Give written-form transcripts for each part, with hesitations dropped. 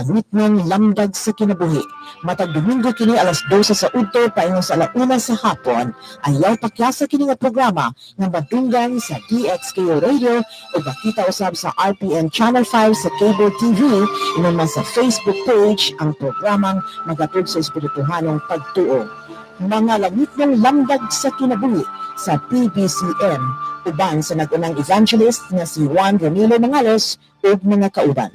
Langitnong Lamdag sa Kinabuhi. Matag Domingo kini alas 12 sa udto paingon sa alauna sa hapon. Ayaw pakyasa kini nga programa nga madunggan sa DXKO Radio o makita usab sa RPN Channel 5 sa Cable TV, ingon man sa Facebook page ang programang magatug sa espirituhanong pagtuo. Mga Langitnong Lamdag sa Kinabuhi sa PBCM, uban sa nag-unang evangelist nga si Juan Ramilo Mangalos ug mga kauban.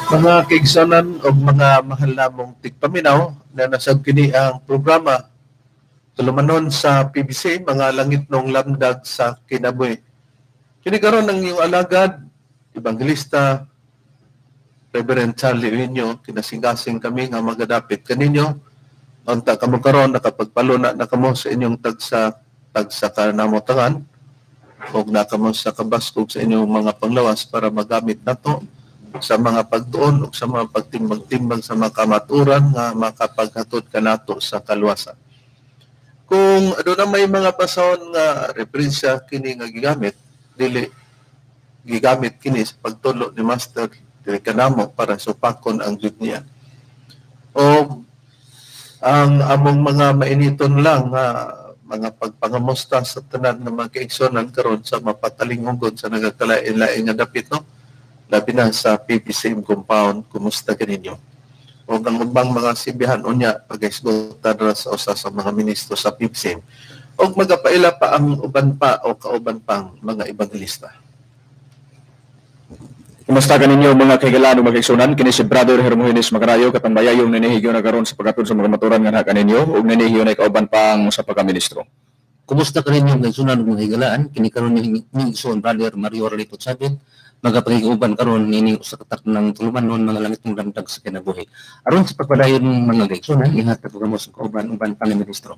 Mga kaigsunan o mga mahal namong tigpaminaw na nasab kini ang programa tulumanon sa PBC, Mga Langitnong Lamdag sa Kinabuhi. Kini karon ang iyong alagad, Evangelista Reverend Charlie Eugenio, kinasing-kasing kami nga magadapit kaninyo. Unta kamo karon nakapagpaluna na kamo sa inyong tagsa tagsa kanamotangan ug na kamo sa kabaskog sa inyong mga panglawas para magamit nato sa mga pagtuon ug sa mga pagtimbang-timbang sa mga kamaturan nga makapaghatod kanato sa kaluwasan. Kung aduna may mga pasahon nga referensya kini nga gigamit, dili gigamit kini sa pagtulo ni Master dili kanamo para supakon ang jud niya. O ang among mga mainiton lang nga mga pagpangamusta sa tanan nga mga kaigsunan karon sa mapatalinghugon sa nagakalain-lain nga dapit, no? Labi na sa PBCM compound, kumusta kaninyo? O ang ubang mga sibihan unya pagaisgutan ra sa usa sa mga ministro sa PBCM. O magapaila pa ang uban pa o kauban pang mga ebangelista. Kumusta kaninyo mga kahigalaan ug mga kaigsunan? Kini si Brother Hermogenes Macarayo, katambayayong nanihigyo na karon sa paghatod sa mga maturan nga kaninyo ug nanihigyo na kauban pang sa pagkaministro. Kumusta kaninyo mga kaigsunan ug mga higalaan? Kini karon ni igsoon Brother Mario Ralito Chavit magapakig-uban karon niini usa ka taknang tulumanon, Mga Langitong Lamdag sa Kinabuhi. Aron sa pagpadayon, mga kaigsunan, ihatag ko kamo sa kauban uban pang ministro.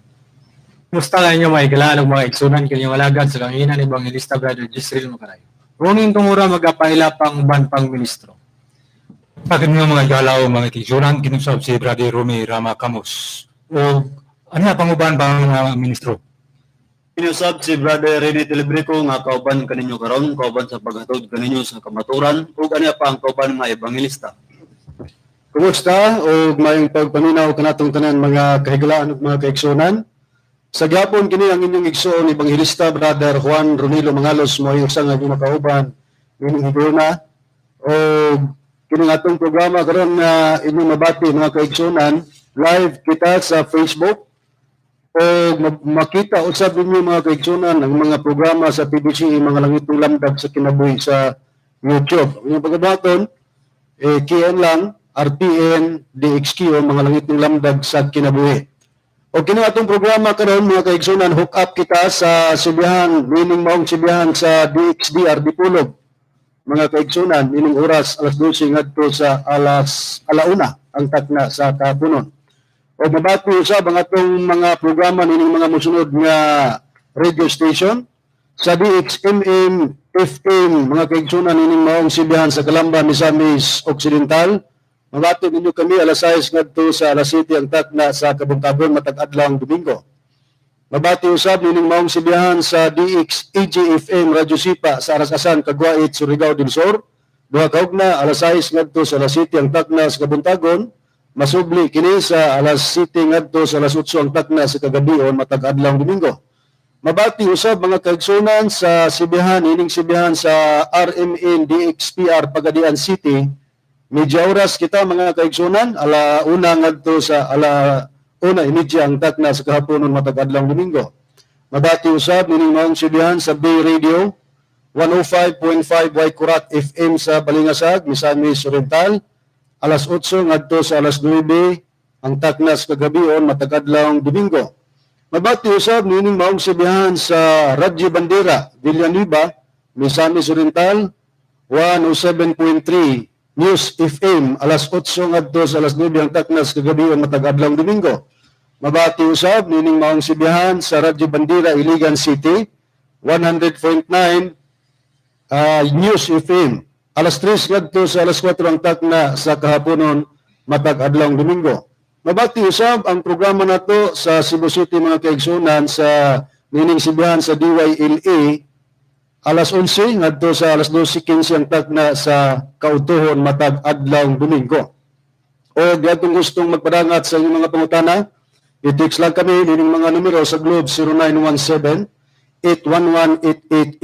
Kumusta kaninyo mga higalaan ug mga igsunan? Kini alagad sa kanginan, Evangelista Brother Jisreel Macarayo. Ronin tungura magapaila pang uban pang ministro. Bakit nga mga galaw mga kaigsunan, kinusab si Brother Rumi Rama Camus. O ano nga panguban pang mga ministro? Kinusab si Brother Rene Telebrico nga kauban kaninyo karon, kauban sa paghatod kaninyo sa kamaturan ug ania pa ang kauban nga ebangelista. Kumusta ug mayong pagpaminaw kanatong tanan mga kahigalaan ug mga kaigsunan. Sa gyapon kini ang inyong igsoon Ebanghelista Brother Juan Ronilo Mangalos, mo usa nga inyong makauban nining higayuna. Og kini atong programa karon nga inyong mabati, mga kaigsunan, live kita sa Facebook o makita usab ninyo, mga kaigsunan, ang mga programa sa PBC Mga Langitong Lamdag sa Kinabuhi sa YouTube. Ang inyong pagkabaton, eh, KN lang, RPN, DXQ, Mga Langitong Lamdag sa Kinabuhi. O kini atong programa karon, mga kaigsunan, hook up kita sa sibihan, meaning maong sibihan sa DXDR Dipolog. Mga kaigsunan, meaning oras alas 12 ngadto sa alas alauna ang takna sa kapunon. O mabati usab ang atong mga programa nining mga mosunod nga radio station sa DXMM FM, mga kaigsunan, nining maong sibihan sa Calamba, Misamis Occidental. Mabati ninyo kami alas 6 ngadto sa alas 7 ang takna sa Kabuntabon matag adlaw Domingo. Mabati usab nining maong sibihan sa DXEGFM Radyo Sipa sa Arasasan, Caguait, Surigao del Sur. Duha ka ugna alas 6 ngadto sa alas 7 ang takna sa Kabuntagon. Masubli kini sa alas 7 ngadto sa alas 8 ang takna sa kagabion matag adlaw Domingo. Mabati usab, mga kaigsunan, sa sibihan ining sibihan sa RMN DXPR Pagadian City. Medya oras kita, mga kaigsunan, ala una ngadto sa ala una imedya ang takna sa kahaponon matag adlaw Domingo. Mabati usab nining maong sibihan sa Bay Radio 105.5 Waikurat FM sa Balingasag, Misamis Oriental. Alas 8 ngadto sa alas 9 ang taknas kagabion matag adlaw Domingo. Mabati usab nining maong sibihan sa Radyo Bandera, Villanueva, Misamis Oriental, 107.3 News FM, alas 8 ngadto sa alas 9 ang taknas kagabion matag adlaw Domingo. Mabati usab nining maong sibihan sa Radyo Bandera, Iligan City, 100.9 News FM, alas 3 ngadto sa alas 4 ang takna sa kahaponon matag adlaw Domingo. Mabati usab ang programa nato sa Cebu City, mga kaigsunan, sa nining sibihan sa DYLA alas 11 ngadto sa alas 12:15 ang tagna sa kautuhon matag adlaw Domingo. O atong gustong magpadangat sa inyong mga pangutana, i-text lang kami nining mga numero sa Globe 0917 811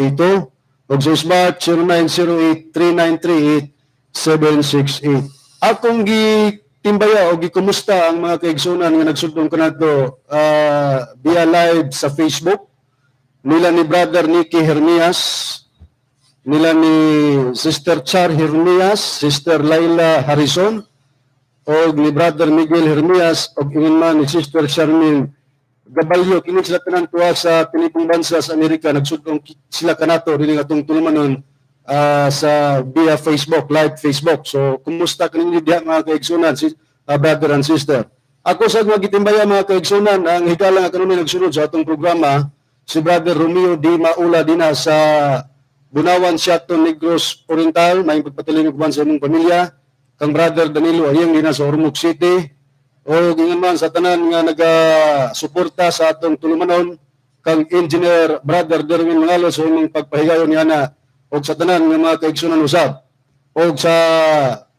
8882 ug sa Smart 0908 3938 768. Akong gitimbaya o gikumusta ang mga kaigsunan nga nagsudong kanato via live sa Facebook nila ni Brother Nicky Hermias, nila ni Sister Char Hermias, Sister Laila Harrison, o ni Brother Miguel Hermias, o ingon man ni Sister Charmaine Gabalyo. Kini sila tanan tuwa sa tinipong bansa sa Amerika, nagsudong sila kanato dili atong tulumanon sa via Facebook, live Facebook. So kumusta kaninyo diha, mga kaigsunan, si brother and sister. Ako sa mga gitimbaya, mga kaigsunan, ang higala nga kanunay nagsunod sa atong programa, si Brother Romeo D. Maula dina sa Bunawan, Siaton, Negros Oriental, may pagpatuloy uban sa imong pamilya, kang Brother Danilo Ayeng dina sa Ormoc City, o gingan man sa tanan nga naga-suporta sa atong tulumanon, kang Engineer Brother Derwin Mangalo sa imong pagpahigayon niya na, og sa tanan nga mga kaigsunan usab, og sa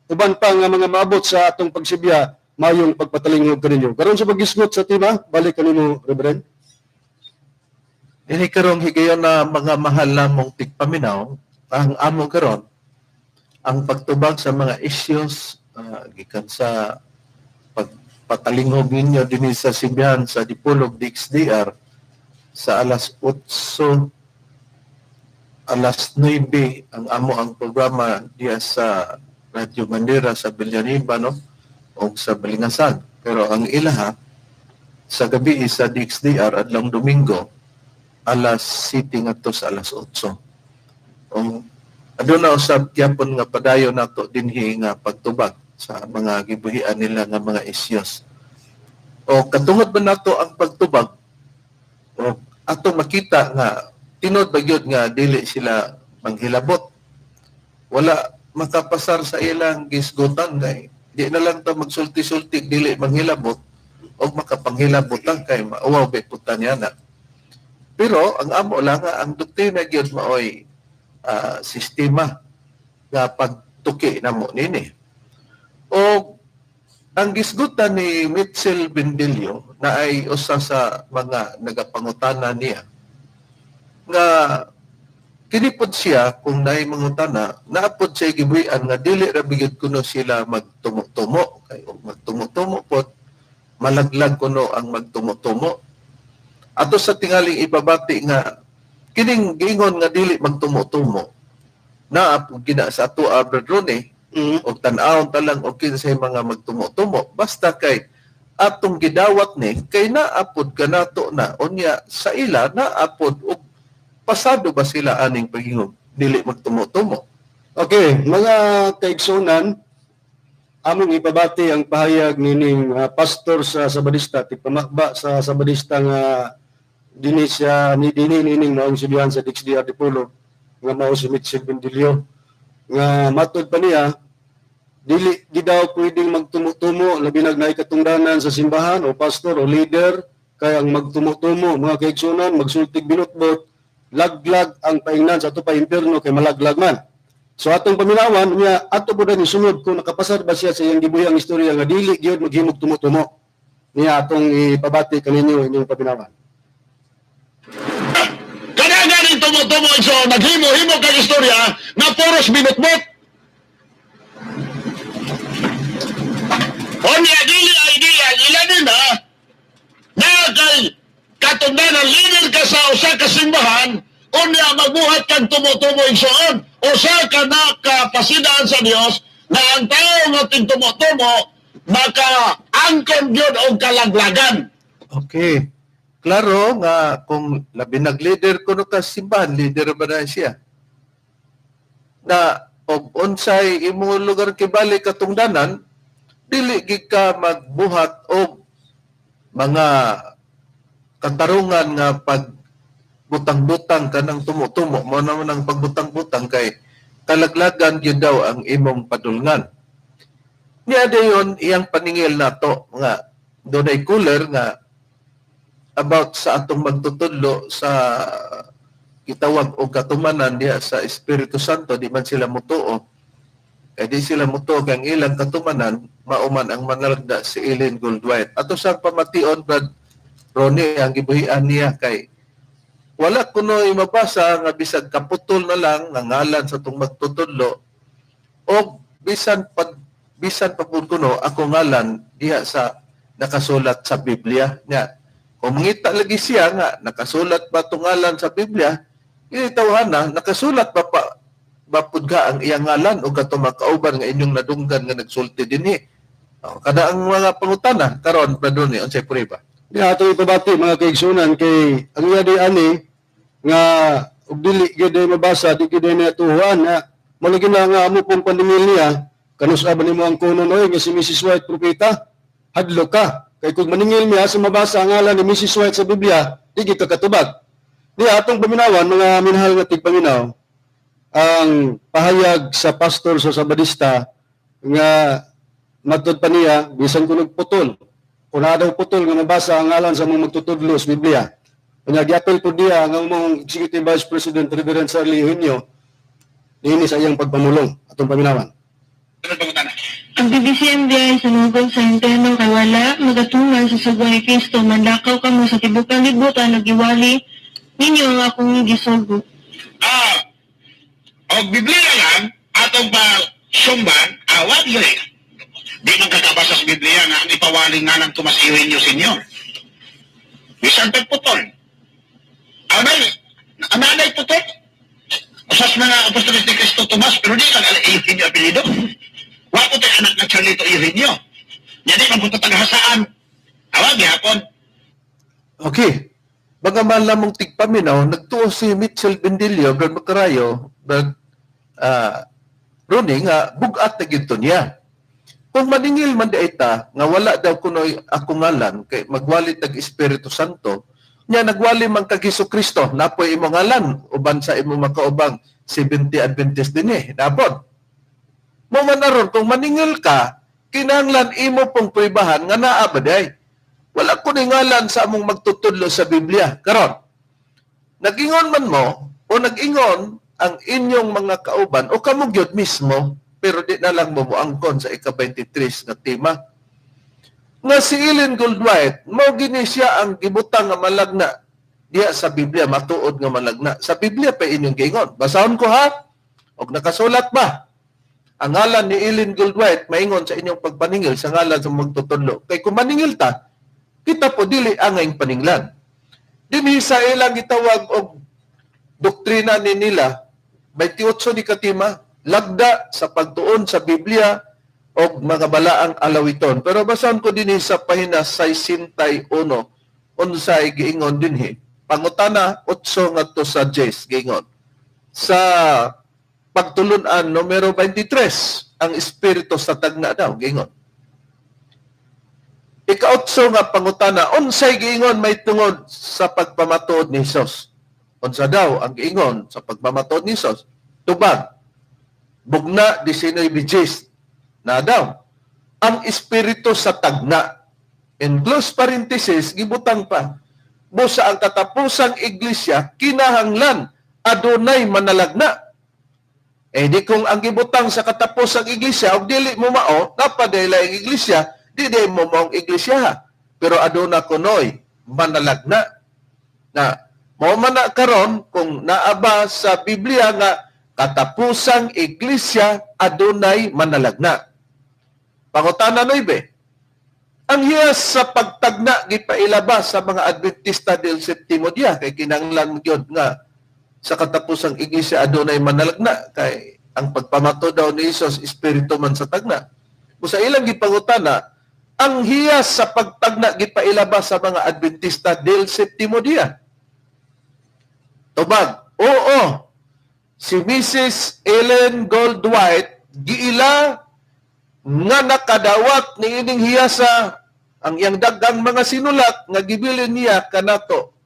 uban pa nga mga maabot sa atong pagsibya, mayong pagpatalingog kaninyo. Karon sa paggisgot sa tema, balik kanimo, Reverend. Dili karong higayon na mga mahal namong tigpaminaw, ang amo karon ang pagtubag sa mga issues gikan sa pagpatalingog ninyo dinhi sa Sibihan sa Dipolog DXDR sa alas 8, alas 9 ang amo ang programa diya sa Radyo Bandera sa Villanueva, no, o sa Balingasan. Pero ang ilaha sa gabi sa DXDR adlong Domingo alas 7 ngadto sa alas 8. Ug aduna usab gyapon nga padayon nato dinhi nga pagtubag sa mga gibuhian nila nga mga issues. O katungod ba nato ang pagtubag o atong makita nga tinuod ba gyud nga dili sila manghilabot. Wala makapasar sa ilang gisgutan kay di na lang ta magsulti-sulti dili manghilabot og makapanghilabot lang kay mauwaw ba putan niya na. Pero ang amo lang nga ang doktrina gyud maoy sistema nga pagtuki namo nini. O ang gisgutan ni Mitchell Bendillo na ay usa sa mga nagapangutana niya nga kinipod siya kung naay mangutana, naapod siya gibuhian nga dili ra bigid kuno sila magtumo-tumo kay og magtumo-tumo pod malaglag kuno ang magtumo-tumo. Ato sa tingaling ipabati nga kining giingon nga dili magtumo-tumo naa pud gina sa ato Brad Ronnie, og tan-awon ta lang og kinsay mga magtumo-tumo basta kay atong gidawat ni kay naapod kanato na unya sa ila naapod og pasado ba sila aning pagingog dili magtumo-tumo. Okay, mga kaigsunan, among ipabati ang pahayag nining pastor sa Sabadista, tigpamakba sa Sabadista nga dinhi siya ni dinhi nining maong sibihan sa DXDR Dipolog nga mao si Mitchell Bendillo nga matod pa niya dili di daw pwedeng magtumo-tumo labi nag naay katungdanan sa simbahan o pastor o leader kay ang magtumo-tumo, mga kaigsunan, magsultig binutbot, laglag ang paingnan sa ato pa impierno kay malaglag man. So atong paminawan niya ato pud ni sunod kung nakapasar ba siya sa iyang gibuhi ang istorya nga dili gyud maghimog tumo-tumo. Niya atong ipabati kaninyo inyong paminawan. Kana ganing tumo-tumo so naghimo-himo kag istorya nga puros binutbot. Unya dili ideal ilan na na kay katungdanan leader ka sa usa ka simbahan unya magbuhat kag tumo-tumo igsoon. Usa ka nakapasidaan sa Dios na ang tao nga tigtumo-tumo makaangkon gyud og kalaglagan. Okay. Klaro nga kung labi nag-leader kuno ka simbahan, leader ba na siya? Na og unsay imong lugar kibali katungdanan, dili gid ka magbuhat og mga katarungan nga pag butang-butang ka ng tumo-tumo, mo naman ang pagbutang-butang kay kalaglagan gyud daw ang imong padulngan. Niya dayon iyang paningil nato nga dunay cooler nga about sa atong magtutudlo sa gitawag og katumanan diha sa Espiritu Santo, di man sila mutuo. Kay di sila mutuo kay ang ilang katumanan mauman ang manalagda si Ellen Goldwhite. Ato sang pamation, Brad Ronnie, ang gibuhian niya kay wala kuno'y mabasa nga bisag kaputol na lang nga ngalan sa atong magtutudlo o bisan pa pud kuno ako ngalan diha sa nakasulat sa Biblia niya. Kung mangita lagi siya nga nakasulat ba itong ngalan sa Biblia, tawhan na nakasulat ba pa ba pud ka ang iyang ngalan o kato makauban nga inyong nadunggan nga nagsulti dinhi. O, kada ang mga pangutana karon, Brad Ronnie, unsay prueba? Di ato ipabati, mga kaigsunan, kay ang iya di ani nga og dili gyud ay mabasa, di gyud ay natuhan na mo lagi na nga amo pong paningil niya kanus-a ba nimo ang kunon oy nga si Mrs. White propeta, hadlok ka kay kung maningil niya sa mabasa ang ngalan ni Mrs. White sa Biblia, di gyud ka katubag. Di atong paminawan, mga minahal nga tigpaminaw, ang pahayag sa pastor sa Sabadista nga matud pa niya bisan kung nagputol o naa daw putol nga mabasa ang ngalan sa mga magtutudlo sa Biblia. Unya giapil po diya ang among Executive Vice President Reverend Charlie Eugenio niini sa iyang pagpamulong. Atong paminawan. Ang PBCMBI sa lugod sa impyerno kay wala magatuman sa sugo ni Kristo, manlakaw kamo sa tibuok kalibutan ug iwali ninyo ang akong gisugo. Og Biblia lang atong pa sumban, awag yun eh. Di man kakabasa sa Biblia nga ang ipawaling nga ng Tomas Eugenio Senior. Bisan pagputol. Anay, ananay putol. Usas mga apostoles ni Cristo Tomas, pero di ka Eugenio apelyido. Wa po tayo anak na Charlito Eugenio. Yan di man punta tagahasaan. Awag gihapon. Okay. Bagaman lamang tigpaminaw, nagtuo si Mitchell Bendillo, Brad Macarayo, Brad Ronnie, nga bugat na gito niya. Kung maningil man di ita, nga wala daw kunoy ako ngalan, kay magwali tag Espiritu Santo, niya nagwali man kag Hesus Kristo, napoy imo ngalan, uban sa imo makaubang 70 Adventist din eh, napod. Mo man aron, kung maningil ka, kinahanglan imo pong pribahan nga naa ba day? Wala ko ni ngalan sa among magtutudlo sa Biblia. Karon, nag-ingon man mo o nag-ingon ang inyong mga kauban o kamo gyud mismo, pero di na lang mo moangkon sa ika-23 nga tema. Nga si Ellen Goldwhite, mao gini siya ang gibutang nga malagna diha sa Biblia, matuod nga malagna. Sa Biblia pa inyong giingon. Basahon ko ha? Og nakasulat ba? Ang ngalan ni Ellen Goldwhite maingon sa inyong pagpaningil sa ngalan sa magtutudlo. Kay kung maningil ta, kita po dili angayng paninglan. Dinhi sa ilang gitawag og doktrina ni nila, 28 ni katima, lagda sa pagtuon sa Biblia og mga balaang alawiton. Pero basahan ko dinhi sa pahina 61, unsay giingon dinhi. Pangutana 8 ngadto sa 10 giingon. Sa pagtulunan numero 23, ang espiritu sa tagna daw giingon. Ika-8 nga pangutana, unsay giingon may tungod sa pagpamatuod ni Hesus? Unsa daw ang giingon sa pagpamatuod ni Hesus? Tubag, bugna 19 bijis na daw. Ang espiritu sa tagna. In close parenthesis, gibutang pa. Busa ang katapusang iglesia, kinahanglan adunay manalagna. Eh di kung ang gibutang sa katapusang iglesia, og dili mo mao, napadela ang iglesia, di di mo maong iglesia ha. Pero aduna kunoy manalagna. Na mao man na karon kung naaba sa Biblia nga katapusang iglesia adunay manalagna. Pangutana 9. Ang hiyas sa pagtagna gipailabas sa mga Adventista del Septimo Dia kay kinahanglan gyud nga sa katapusang iglesia adunay manalagna kay ang pagpamato daw ni Hesus espiritu man sa tagna. Kung sa ilang gipangutana, ang hiyas sa pagtagna gipailabas sa mga Adventista del Septimo Dia. Tubag, oo, si Mrs. Ellen Goldwhite giila nga nakadawat ni ining hiyasa ang iyang daghang mga sinulat nga gibilin niya kanato.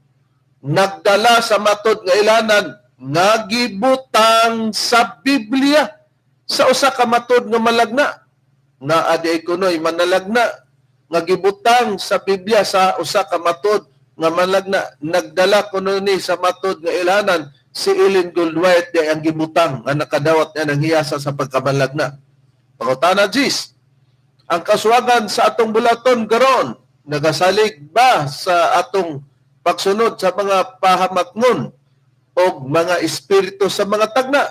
Nagdala sa matod nga ilanan nga gibutang sa Biblia sa usa ka matod nga malagna. Naa di kunoy manalagna nga gibutang sa Biblia sa usa ka matud nga manalagna, nagdala kuno ni sa matud nga ilhanan si Ellen Goldwhite di ang gibutang nga nakadawat niya ng hiyasa sa pagkamanlagna. Pangutana Gis, ang kasuwagan sa atong bulaton karon nagasalig ba sa atong pagsunod sa mga pahamatngon o mga espiritu sa mga tagna?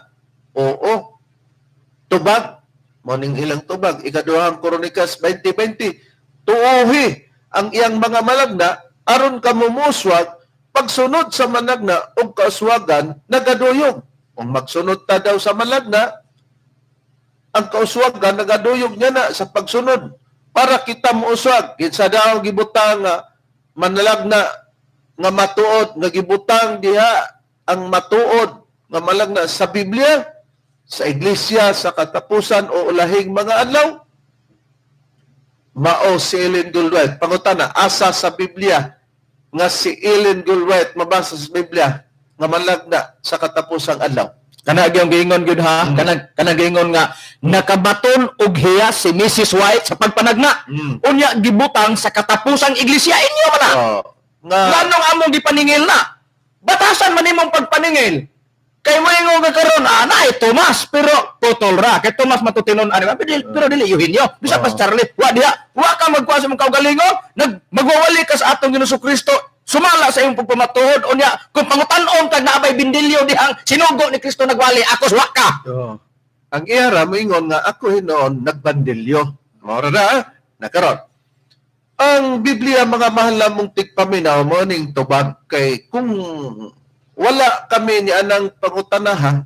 Oo. Tubag, morning ilang tubag, Ikaduhang Kronikas 20:20, tuohi ang iyang mga malagna aron kamumuswag pagsunod sa managna og kauswagan nagaduyog. Kung magsunod ta daw sa malagna, ang kauswagan nagaduyog niya na sa pagsunod para kita muuswag. Kinsa daw gibutang nga manalagna nga matuod, nga gibutang diha ang matuod nga malagna sa Biblia, sa iglesia, sa katapusan o ulahing mga adlaw? Mao si Ellen Goldwhite. Pangutana, asa sa Biblia nga si Ellen Goldwhite mabasa sa Biblia nga manlagna sa katapusang adlaw? Kana gyud giingon gyud ha, kanang giingon nga nakabaton og hiya si Mrs. White sa pagpanagna. Unya gibutang sa katapusang iglesia inyo man na. Nga nganong among gipaningil na? Batasan man nimong pagpaningil. Kay moingon ka karon, naay Tomas, pero putol ra. Kay Tomas matutinon ani, pero dili Eugenio. Bisa pa si Charlie, wa diha, wa ka magkuha sa imong kaugalingon, magwawali ka sa atong Ginoong Kristo, sumala sa imong pagpamatuod unya kung pangutan-on kag naabay bindilyo dihang sinugo ni Kristo nagwali, akos wa ka. Ang iyara moingon nga ako hinuon nagbandilyo. Mao ra na, nakaron. Ang Biblia mga mahal namong tigpaminaw mo ning tubag kay kung wala kami ni anang pangutana,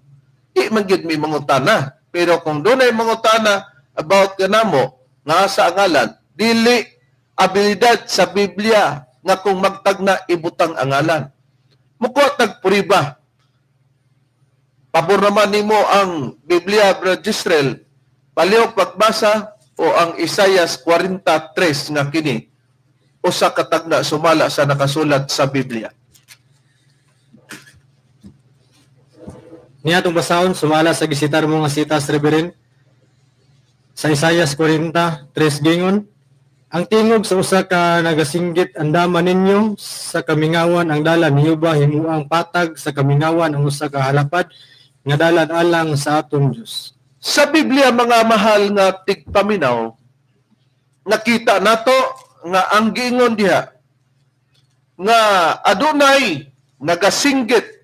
di man gyud mi mangutana. Pero kung dunay mangutana about kanamo nga sa ngalan, dili abilidad sa Biblia nga kung magtagna ibutang ang ngalan. Mukuha tag puriba. Pabor naman nimo ang Biblia, Brother Gisrel, palihog pagbasa o ang Isaias 43 nga kini usa ka tagna sumala sa nakasulat sa Biblia. Niya atong basahon sumala sa gisitar mo nga sitas, Reverend. Sa Isaias 43 gingon, ang tingog sa usa ka nagasinggit andaman ninyo sa kamingawan ang dalan niyo ba himuang patag sa kamingawan ang usa ka halapad nga dalan alang sa atong Dios. Sa Biblia mga mahal nga tigpaminaw, nakita nato nga ang giingon diha nga adunay nagasinggit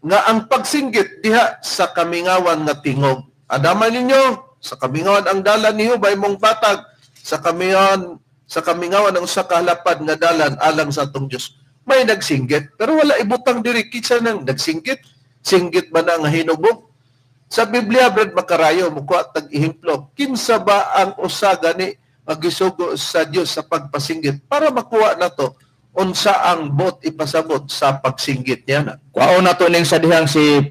nga ang pagsinggit diha sa kamingawan nga tingog. Adaman ninyo sa kamingawan ang dalan niyo ba imong patag sa kamingawan ang usa ka halapad nga dalan alang sa atong Dios. May nagsinggit pero wala ibutang diri kinsa nang nagsinggit. Singgit ba na nga hinubog? Sa Biblia, Brad Makarayo, mukuha tag ehemplo, kinsa ba ang usa gani magisugo sa Dios sa pagpasinggit para makuha nato unsa ang bot ipasabot sa pagsinggit niya na. Kuhaon nato ning sa dihang si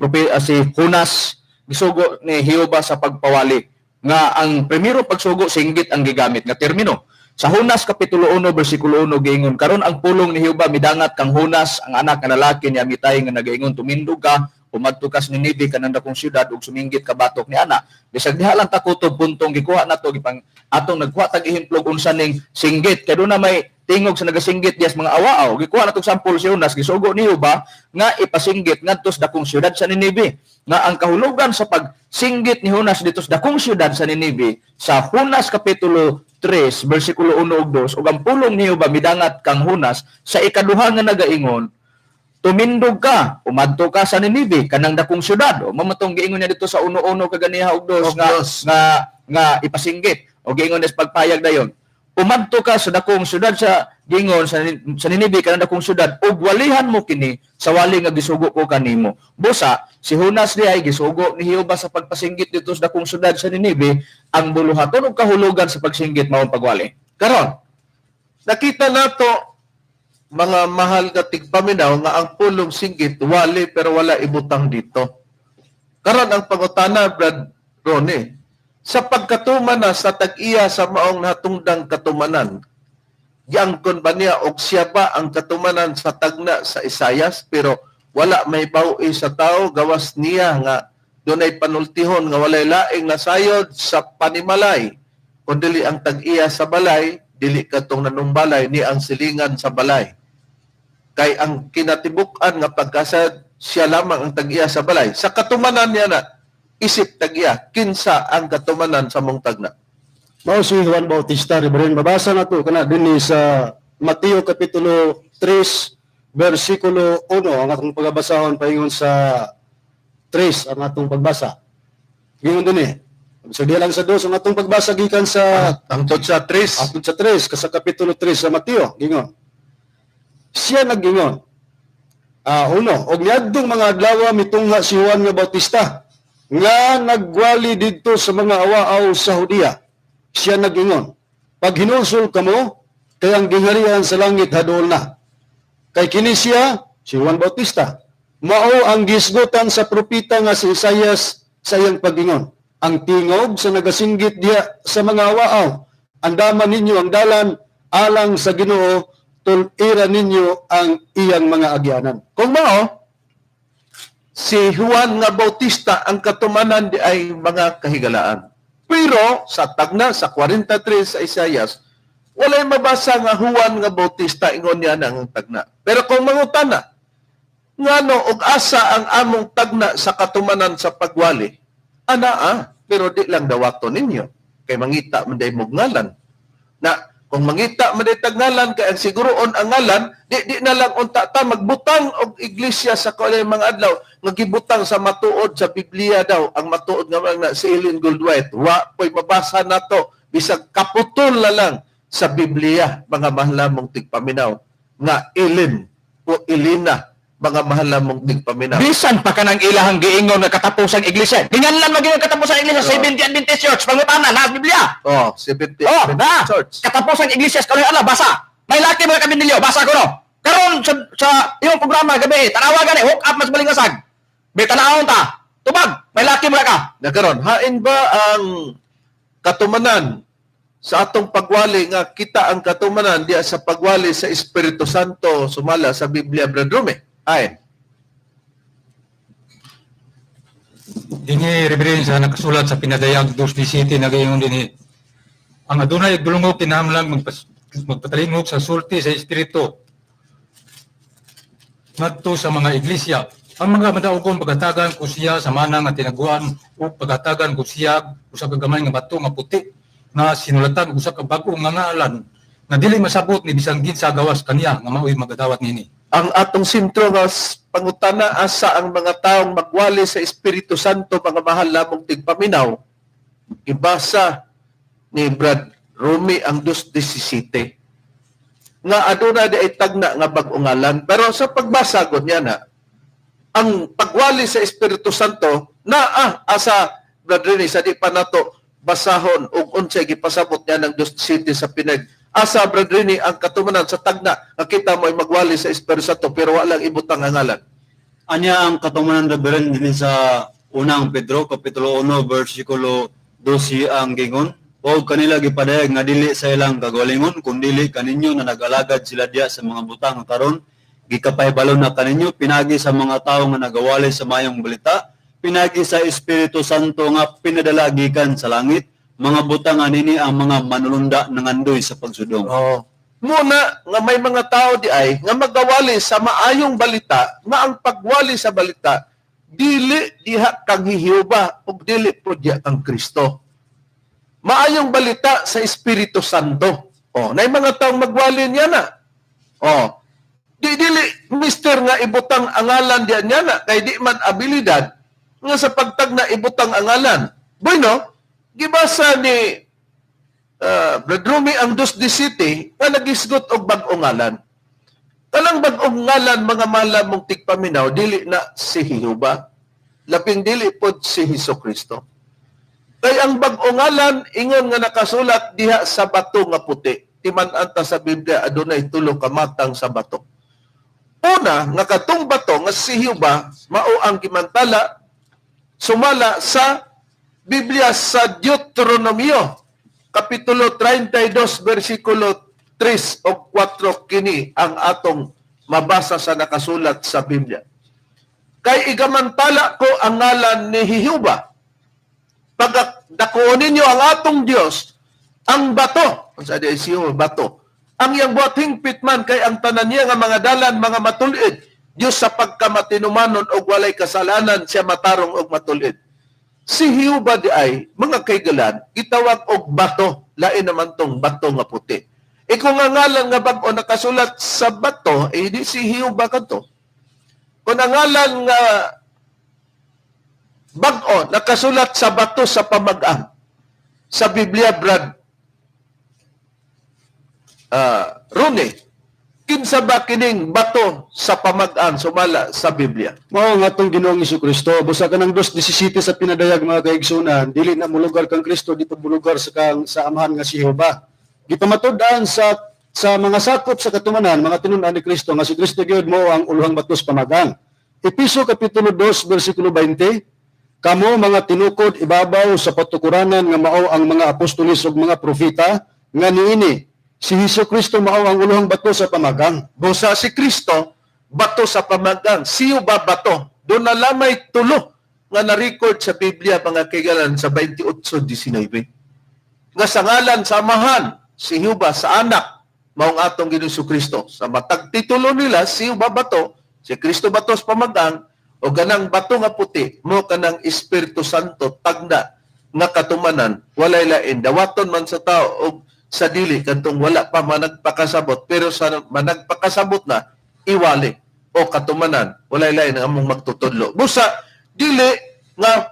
Jonas gisugo ni Jehova sa pagpawali nga ang primero pagsugo singgit ang gigamit nga termino. Sa Jonas kapitulo 1 bersikulo 1 giingon karon ang pulong ni Jehova midangat kang Jonas ang anak nga lalaki ni Amitay nga nagaingon tumindog ka umadto ka sa Ninibe kanang dakong syudad ug suminggit ka batok ni ana. Bisag diha lang takutob puntong gikuha nato gipang atong nagkuha tag ehemplo unsa ning singgit kay doon na may tingog sa nagasinggit diyas mga awaaw. Gikuha natong sample si Jonas gisugo ni Jehova nga ipasinggit ngadto sa dakong syudad sa Ninibe. Nga ang kahulugan sa pagsinggit ni Jonas dito sa dakong syudad sa Ninibe sa Jonas kapitulo 3 bersikulo 1 ug 2 ug ang pulong ni Jehova midangat kang Jonas sa ikaduha nga nagaingon tumindog ka, umadto ka sa Ninibe, kanang dakong syudad. O mamatong giingon niya dito sa 1-1 kaganiha og dos nga ipasinggit. O giingon niya sa pagpayag dayon. Umadto ka sa dakong syudad sa giingon sa Ninibe kanang dakong syudad ug walihan mo kini sa wali nga gisugo ko kanimo. Busa si Jonas diay gisugo ni Jehova sa pagpasinggit dito sa dakong syudad sa Ninibe, ang buluhaton ug kahulugan sa pagsinggit mao ang pagwali. Karon nakita nato mga mahal nga tigpaminaw nga ang pulong singgit wali pero wala ibutang dito. Karon ang pangutana, Brad Ronnie, sa pagkatuman na sa tag-iya sa maong natungdang katumanan, giangkon ba niya og siya ba ang katumanan sa tagna sa Isayas pero wala may bawi sa tao gawas niya nga Dunay panultihon nga walay laing nasayod sa panimalay kun dili ang tag-iya sa balay, dili katong nanumbalay ni ang silingan sa balay. Kay ang kinatibuk-an nga pagkasayod, siya lamang ang tag-iya sa balay. Sa katumanan niya na, isip tag-iya, kinsa ang katumanan sa mong tagna. Mao si Juan Bautista, Reverend. Mabasa na to kana dinhi sa Mateo Kapitulo 3, versikulo 1, ang atong pagbasahon paingon sa 3 ang atong pagbasa. Gingon dinhi. Sa diya lang sa 2 ang atong pagbasa gikan sa Hangtod sa 3. Hangtod sa 3 sa Kapitulo 3 sa Mateo, gingon. Siya naggingon. Uno, og niadtong mga adlaw mitungha si Juan nga Bautista nga nagwali didto sa mga awaaw sa Judea. Siya nag-ingon, paghinulsol kamo, kay ang gingharian sa langit haduol na. Kay kini siya, si Juan Bautista, mao ang gisgutan sa propeta nga si Isaias sa iyang pag-ingon. Ang tingog sa nagasinggit diya sa mga awaaw, andaman ninyo ang dalan alang sa Ginoo, tulira ninyo ang iyang mga agyanan. Kung mao, si Juan nga Bautista ang katumanan di ay mga kahigalaan. Pero sa tagna sa 43 sa Isaias, walay mabasa nga Juan nga Bautista ingon niya na ang tagna. Pero kung mangutana, ngano og asa ang among tagna sa katumanan sa pagwali? Anaa, pero di lang dawato ninyo kay mangita man day mog ngalan. Na kung mangita man day tag ngalan kay ang siguroon ang ngalan, di na lang unta ta magbutang og iglesia sa kaulan mga adlaw nga gibutang sa matuod sa Biblia daw ang matuod nga mga si Ellen Goldwhite. Wa po'y mabasa nato bisag kaputol na lang sa Biblia mga mahal mong tigpaminaw nga Ellen o Elena mga mahal mong tigpaminaw. Bisan pa kanang ilahang giingon nga katapusang iglesia. Ginganlan maging katapusang iglesia sa Seventh Adventist Church. Pangutana na Biblia. Oh, Seventh Oh, Adventist na. Church. Katapusang iglesia sa Kaloy Allah, basa. May laki mga kabinilyo, basa ko no. Karon sa imong programa gabi, tanawa gani hook up mas balingasag. Be tanawon ta. Tubag, may laki mga ka. Na karon, hain ba ang katumanan sa atong pagwali nga kita ang katumanan diya sa pagwali sa Espiritu Santo sumala sa Biblia, Brad Rome? Ay. Dinhi, Reverend, sa nakasulat sa Pinadayag 2:17 nagaingon dinhi. Ang adunay dulungog kinahanglan magpatalingog sa sulti sa Espiritu ngadto sa mga iglesia. Ang mga madaugon pagatagan ko siya sa manang nga tinaguan o pagatagan ko siya usa ka gamay nga bato nga puti nga sinulatan og usa ka bag-o nga ngalan nga dili masabot ni bisan kinsa gawas kaniya nga maoy magadawat niini. Ang atong sentro nga pangutana asa ang mga taong magwali sa Espiritu Santo mga mahal lamong tigpaminaw. Ibasa ni Brad Rumi ang 2:17 nga aduna di ay tagna nga bag-ong ngalan, pero sa pagbasa gud niya na ang pagwali sa Espiritu Santo naa asa Brad Rene sa di pa nato basahon og unsay gipasabot niya ng 2:17 sa Pinag. Asa Brad Rene ang katumanan sa tagna nga kita mo ay magwali sa Espiritu Santo pero walang ibutang ang ngalan. Anya ang katumanan, Reverend, dinhi sa unang Pedro Kapitulo 1 versikulo 12 ang gingon, huwag kanila gipadayag nga dili sa ilang kagalingon kun dili kaninyo na nag-alagad sila diya sa mga butang nga karon gikapahibalo na kaninyo pinagi sa mga tawo nga nagawali sa mayong balita, pinagi sa Espiritu Santo nga pinadala gikan sa langit, mga butang anini ang mga manulunda nangandoy sa pagsudong. Oh. Muna nga may mga tao di ay nga magawali sa maayong balita nga ang pagwali sa balita dili diha kang Jehova ug dili po diha kang Kristo. Maayong balita sa Espiritu Santo. Oh, nay mga taong magwali niya na. Oh. Di dili mister nga ibutang angalan diha niya na kay di man abilidad nga sa pagtagna ibutang angalan. Bueno, gibasa ni Brad Rumi ang 2:17 nga nagisgot og bag-ong ngalan. Kanang bag-ong ngalan mga mahal mong tigpaminaw dili na si Jehova, labing dili pod si Hesus Kristo. Kay ang bag-ong ngalan ingon nga nakasulat diha sa bato nga puti. Timan-an ta sa Biblia adunay tulo ka matang sa bato. Una nga katong bato nga si Jehova mao ang gimantala sumala sa Biblia sa Deuteronomio Kapitulo 32 versikulo 3 o 4 kini ang atong mabasa sa nakasulat sa Biblia. Kay igamantala ko ang ngalan ni Jehova. Pagdakuon ninyo ang atong Dios, ang bato, unsa di siyo bato. Ang iyang buhat hingpit man kay ang tanan niya nga mga dalan mga matulid. Dios sa pagkamatinumanon og walay kasalanan siya matarong og matulid. Si Jehova di ay mga kaigalan gitawag og bato, lain naman tong bato nga puti. E kung ang ngalan nga bag-o nakasulat sa bato, eh di si Jehova kadto. Kung ang ngalan nga bag-o nakasulat sa bato sa pamag-ang sa Biblia, Brad Rone, kinsa ba kining bato sa pamag-ang sumala sa Biblia? Mao nga atong Ginoong Kristo, busa kanang 2:17 sa pinadayag mga kaigsunan, dili na molugar kang Kristo, di pud molugar sa kang sa amahan nga si Jehova. Gipamatud-an sa mga sakop sa katumanan, mga tinun-an ni Kristo nga si Kristo gyud mo ang uluhang bato sa pamagang. Episo kapitulo 2 bersikulo 20, kamo mga tinukod ibabaw sa patukuranan nga mao ang mga apostoles ug mga propeta nga niini si Hesus Kristo mao ang uluhang bato sa pamagang. Busa si Kristo bato sa pamagang, siyo ba bato? Doon na lamay tulo nga na-record sa Biblia mga kaigalan sa 28:19. Nga sa ngalan sa amahan si Jehova, sa anak maong atong Ginoong Kristo. Sa matag titulo nila si Jehova bato, si Kristo bato sa pamagang, o ganang bato nga puti mo kanang Espiritu Santo tagna nga katumanan, walay lain dawaton man sa tao og sa dili kantong wala pa managpakasabot, pero sa managpakasabot na iwali o katumanan, walay lain ang among magtutudlo. Busa dili nga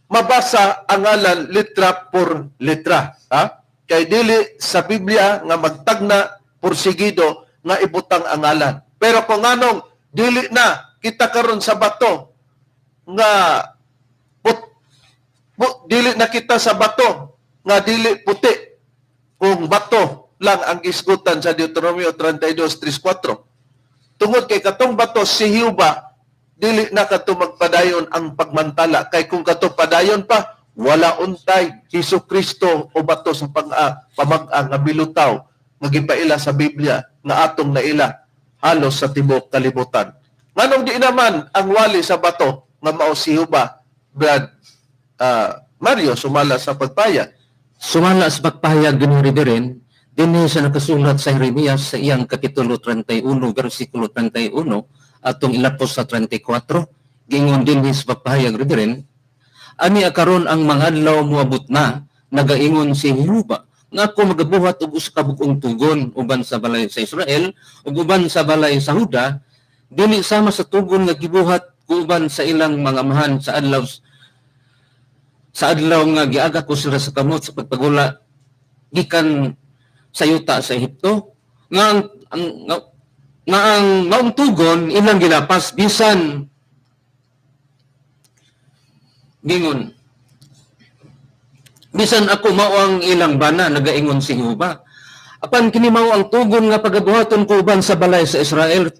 mabasa ang ngalan litra por litra, ha? Kay dili sa Biblia nga magtagna porsigido nga ibutang ang ngalan. Pero kung anong dili na kita karon sa bato nga dili na kita sa bato nga dili puti, kung bato lang ang gisgutan sa Deuteronomio 32:3-4. Tungod kay katong bato si Jehova, dili na kadto magpadayon ang pagmantala. Kay kung kato padayon pa, wala untay Hesus Kristo o bato sa pamag-ang nga bilutaw nga gipaila sa Biblia nga atong naila halos sa tibuok kalibutan. Nganong di naman ang wali sa bato nga mao si Jehova, Brad Mario, sumala sa pagpayag? Sumala sa pagpahayag dinhi Reverend, dinhi sa nakasulat sa Jeremias sa iyang kapitulo 31 bersikulo 31 atong ilapos sa 34, gingon dinhi sa pagpahayag Reverend, ani akaron ang mga adlaw moabot na, nagaingon si Jehova nga ako magabuhat og usa ka bug-ong tugon uban sa balay sa Israel ug uban sa balay sa Huda, dili sama sa tugon nga gibuhat ko uban sa ilang mga amahan sa adlaw nga giaga ko sila sa kamot sa pagpagula gikan sa yuta sa Ehipto, nga ang maong tugon ilang gilapas bisan gingon bisan ako mao ang ilang bana, nagaingon si Jehova. Apan kini mao ang tugon nga pagabuhaton ko uban sa balay sa Israel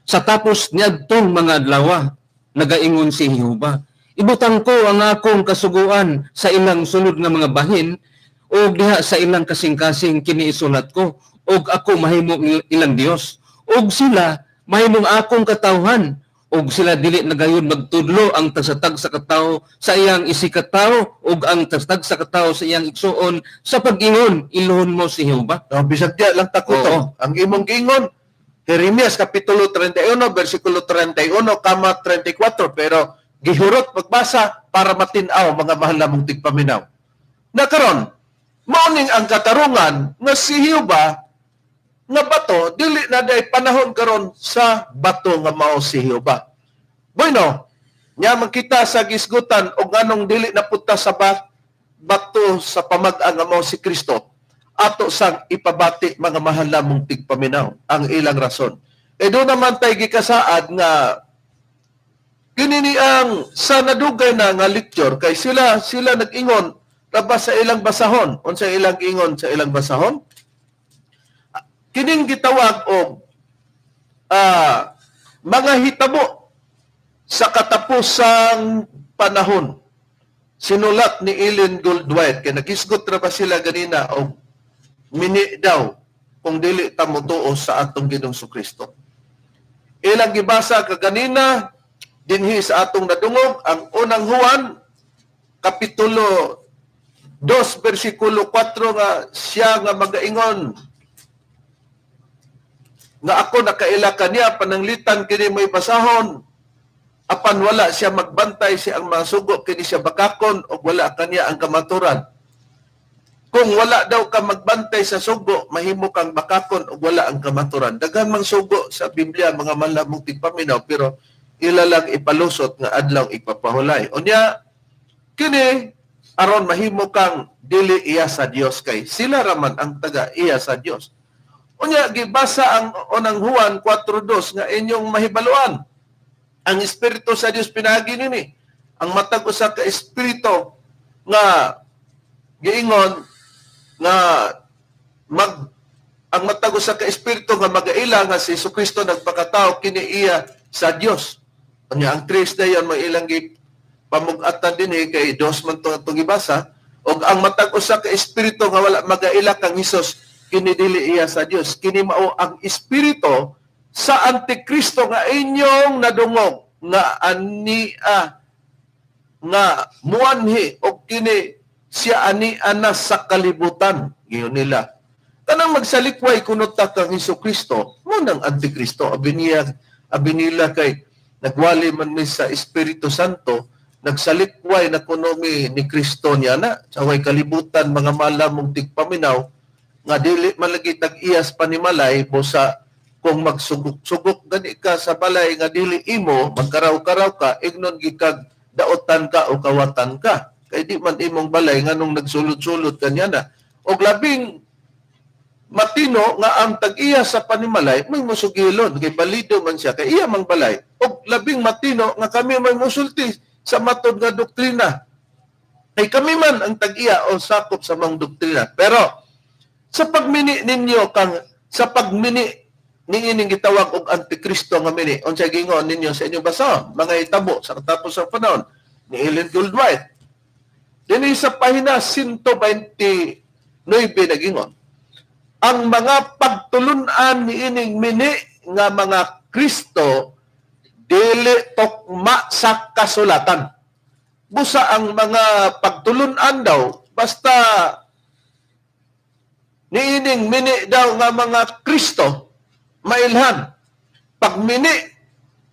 sa tapos niadtong mga adlaw, nagaingon si Jehova. Ibutang ko ang akong kasuguan sa ilang sulod nga mga bahin ug diha sa ilang kasing-kasing kini isulat ko, ug ako mahimo ilang Dios, ug sila mahimong akong katawhan, ug sila dili na gayon magtudlo ang tagsatag sa katawo sa iyang isikatawo ug ang tagsatag sa katawo sa iyang igsuon sa pag-ingon iluhon mo si Jehova. No, bisag diya lang takuto. Ang imong giingon Jeremias kapitulo 31 bersikulo 31 kama 34, pero gihurot pagbasa para matin-aw mga mahal namong tigpaminaw. Nakaron, mao ning ang katarungan nga si Jehova nga bato, dili na day panahon karon sa bato nga mao si Jehova. Bueno, nya man kita sa gisgutan og nganong dili na punta sa bato sa pamag-ang nga mao si Kristo, ato sang ipabati mga mahal namong tigpaminaw ang ilang rason. E doon naman tay gikasaad nga kini ni ang sa nadugay na nga lecture kay sila nag-ingon labas sa ilang basahon. Unsa ilang ingon sa ilang basahon? Kining gitawag og mga hitabo sa katapusang panahon. Sinulat ni Ellen Goldwhite kay nagisgot ra ba sila ganina og mini daw kung dili ta motuo sa atong Ginoong Kristo. Ilang gibasa kaganina Dinhi sa atong nadungog ang unang Juan kapitulo 2 bersikulo 4 nga siya nga magaingon nga ako nakaila kaniya, pananglitan kini may basahon, apan wala siya magbantay siya ang mga sugo, kini siya bakakon og wala kaniya ang kamaturan. Kung wala daw ka magbantay sa sugo, mahimo kang bakakon og wala ang kamaturan. Daghan mang sugo sa Biblia, mga malamong tigpaminaw, pero ila lang ipalusot nga adlaw ipapahulay. Unya kini aron mahimo kang dili iya sa Dios, kay sila raman ang taga iya sa Dios. Unya gibasa ang unang Juan 4:2 nga inyong mahibaluan. Ang espiritu sa Dios pinaagi nini. Ang matag usa ka espiritu nga giingon nga mag ang matag usa ka espiritu nga magaila nga si Jesucristo nagpakatao, kini iya sa Dios. Unya ang tres dayon may ilang pamug-atan dinhi kay dos man to atong gibasa, og ang matag usa ka espiritu nga wala magaila kang Hesus, kini dili iya sa Dios. Kini mao ang espiritu sa Antikristo nga inyong nadungog nga ania nga muanhi og kini siya ania na sa kalibutan, giyon nila. Kanang magsalikway kuno ta kang Hesukristo, mo nang Antikristo. Abi niya, abi nila kay nagwali man mi sa Espiritu Santo, nagsalikway na kuno mi ni Kristo niya na sa way kalibutan, mga malamong tigpaminaw nga dili man lagi tag-iyas panimalay, busa kung magsugok-sugok gani ka sa balay nga dili imo, magkaraw-karaw ka, ignon gikag daotan ka o kawatan ka. Kay di man imong balay nganong nagsulod-sulod kanya na. Og labing matino nga ang tag-iya sa panimalay may musugilon kay balido man siya kay iya mang balay. Og labing matino nga kami may musulti sa matod nga doktrina. Kay kami man ang tag-iya o sakop sa mang doktrina. Pero sa pagmini ninyo kang sa pagmini niining gitawag og Antikristo nga mini, unsa gingon ninyo sa inyong basahon mga itabo sa katapos sa panahon ni Ellen Goldwhite? Dinhi sa pahina 129 nagingon ang mga pagtulunan niining mini nga mga Kristo dili tokma sa kasulatan. Busa ang mga pagtulunan daw basta niining mini daw nga mga Kristo mailhan. Pag mini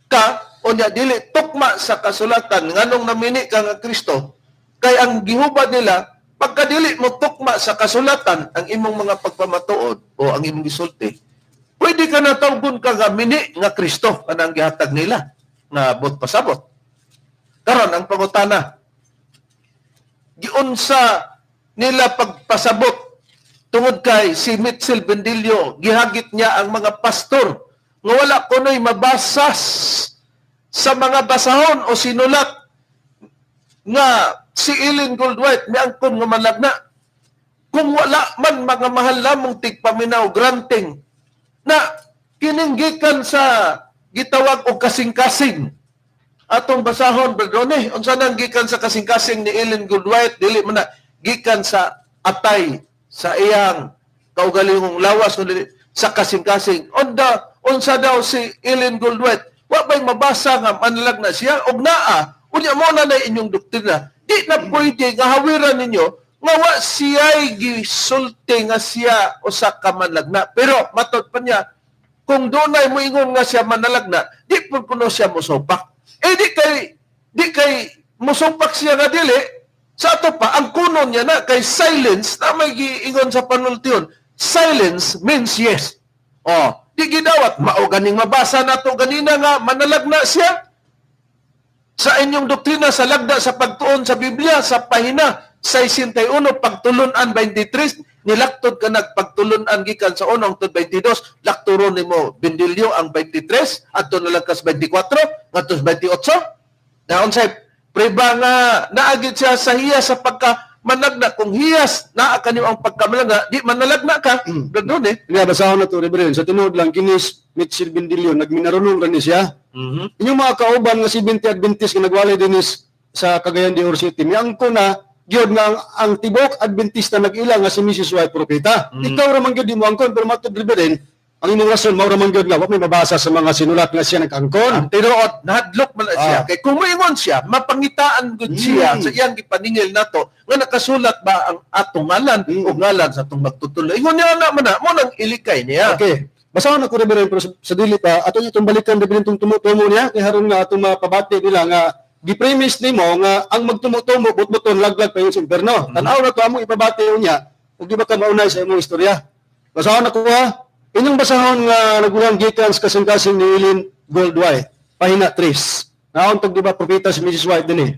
ka unya dili tukma sa kasulatan, nganong namini ka nga Kristo? Kay ang gihubad nila, pagkadili mo tukma sa kasulatan ang imong mga pagpamatuod o ang imong gisulti, pwede ka na tawgon ka nga mini nga Kristo, kanang gihatag nila nga bot pasabot. Karon ang pangutana, giunsa nila pagpasabot tungod kay si Mitchell Bendillo, gihagit niya ang mga pastor nga wala kunoy mabasas sa mga basahon o sinulat nga si Ellen Goldwhite miangkon nga malagna. Kung wala man mga mahal lamong tigpaminaw granting na kininggikan sa gitawag og kasing-kasing atong basahon, Berdone, unsa nang gikan sa kasing-kasing ni Ellen Goldwhite? Dili man na gikan sa atay sa iyang kaugalingong lawas sa kasing-kasing. Onda unsa daw si Ellen Goldwhite? Wa bay mabasa nga manlagna siya og naa unya mo na inyong doktrina. Di na pwede nga hawiran ninyo nga wa siya'y gisulti nga siya usa ka manlagna. Pero matod pa niya, kung dunay moingon nga siya manalagna, di pud kuno siya mosupak. Eh di kay mosupak siya nga dili. Sa ato pa, ang kuno niya na kay silence na may giingon sa panultion. Silence means yes. Oh, di gidawat mao ganing mabasa nato ganina nga manalagna siya sa inyong doktrina sa lagda sa pagtuon sa Biblia sa pahina 61 pagtulunan 23 nilaktod ka nagpagtulunan gikan sa 1 hangtod 22, lakturon nimo Bendillo ang 23 adto na lang kas 24 ngadto 28. Na unsay priba nga naagid siya sa hiya sa pagka managna? Kung hiyas naa kanimo ang pagkamalagna, di manalagna ka. Doon eh. Nga basahon na to, Reverend. Sa tinuod lang kinis Mitchell Bendillo nagminarunong ra ni siya. Inyong mga kauban nga 70 Adventist nga nagwalay dinis sa Cagayan de Oro City, miangko na gyud nga ang tibok Adventista nag-ila nga si Mrs. White propeta. Ikaw ra man gyud di mo angkon, pero matod Reverend, Ang imong rason mao ra man gyud nga wa may mabasa sa mga sinulat nga siya nag-angkon. Ang tinuod, nahadlok man na siya. Ah. Kay kung moingon siya, mapangitaan gud siya sa iyang gipaningil nato nga nakasulat ba ang atong ngalan o ngalan sa atong magtutulo. Ingon niya na man na, mo nang ilikay niya. Okay. Basahon ako, Reverend, pero sa dili pa, ato itong balikan, Reverend, itong tumutumo niya, kay haron nga atong mapabati nila nga gi-premise nimo nga ang magtumo-tumo, butbuton, laglag pa yun sa imperno. Tanaw na to, among ipabati niya, ug di ba ka maunay sa imong istorya. Basahon ako ha, inyong basahon nga nagulang gikan sa kasing-kasing ni Ellen Goldwhite, pahina 3. Naon tog di ba propeta si Mrs. White din eh.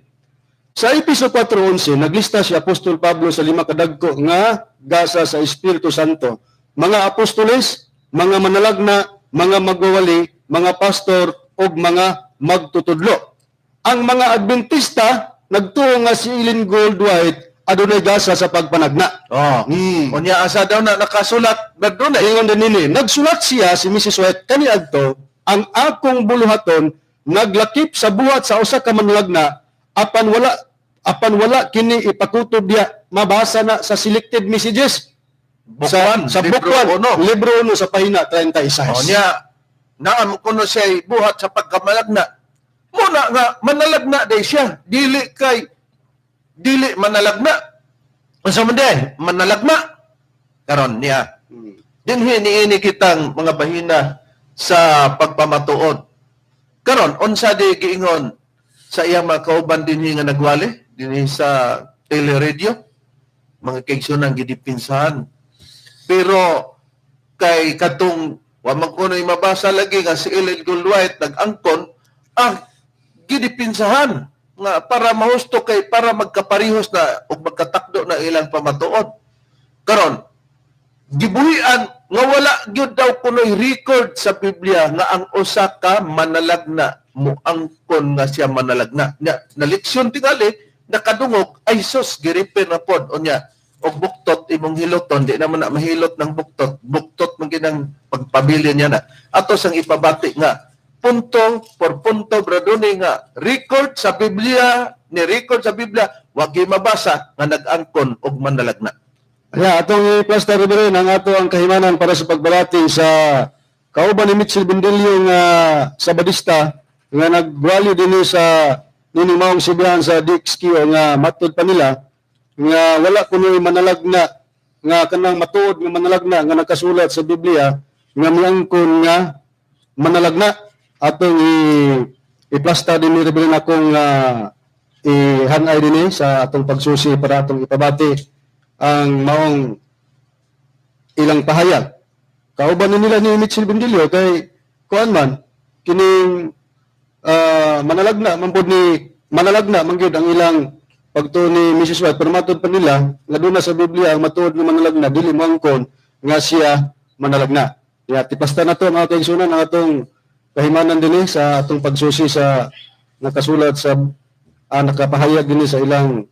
Sa Episo 4:11, naglista si Apostol Pablo sa lima kadagko nga gasa sa Espiritu Santo. Mga apostoles, mga manalagna, mga magwawali, mga pastor, ug mga magtutudlo. Ang mga Adventista nagtuo nga si Ellen Goldwhite adunay gasa sa pagpanagna. Oh. Unya asa daw na nakasulat Brad Ronnie. Ingon din nini, nagsulat siya si Mrs. White kaniadto, ang akong buluhaton naglakip sa buhat sa usa ka manlagna apan wala kini ipakutob diya, mabasa na sa Selected Messages Book sa 1, sa libro Book 1, uno. Libro 1 sa pahina 36. Oh, niya naam kuno siya buhat sa pagkamalagna. Muna nga manalagna day siya, dili kay dili manalagna. Unsa man day? Manalagna. Karon niya. Dinhi niini kitang mga bahina sa pagpamatuod. Karon unsa di giingon sa iyang mga kauban dinhi nga nagwali dinhi sa teleradio, mga kaigsunan, gidipinsahan. Pero kay katong wa man kuno'y mabasa lagi nga si Ellen Goldwhite nag-angkon, ang gidipinsahan nga para mahusto kay para magkaparihos na ug magkatakdo na ilang pamatuod. Karon gibuhian nga wala gyud daw kuno'y record sa Biblia nga ang usa ka manalagna moangkon nga siya manalagna. Nya na leksyon tingali nakadungog, ay sus, girefer na pod unya og buktot imong hiloton, di naman na mahilot ng buktot, buktot man ginang pagpabilin niya na. Ato sang ipabati nga punto por punto, Bradoni, nga record sa Biblia ni record sa Biblia wa gyud mabasa nga nag-angkon og manalagna. Kaya atong i-plaster, Reverend, ang ato ang kahimanan para sa pagbalati sa kauban ni Mitchell Bendilio nga Sabadista nga nagwali dinhi sa nining maong sibihan sa DXQ nga matud pa nila nga wala kuno'y manalagna nga kanang matuod nga manalagna nga nakasulat sa Biblia nga miangkon nga manalagna. Atong i-plasta din ni Reverend akong ihanay dinhi sa atong pagsusi para atong ipabati ang maong ilang pahayag. Kauban ni nila ni Mitchell Bendilio kay kuan man kining manalagna man pod ni manalagna man gyud ang ilang pagtuo ni Mrs. White, pero matud pa nila nga doon na sa Biblia ang matuod nga manalagna dili moangkon nga siya manalagna. Ya, tiplasta na to, mga kaigsunan, ang atong kahimanan dinhi sa atong pagsusi sa nakasulat sa nakapahayag dinhi sa ilang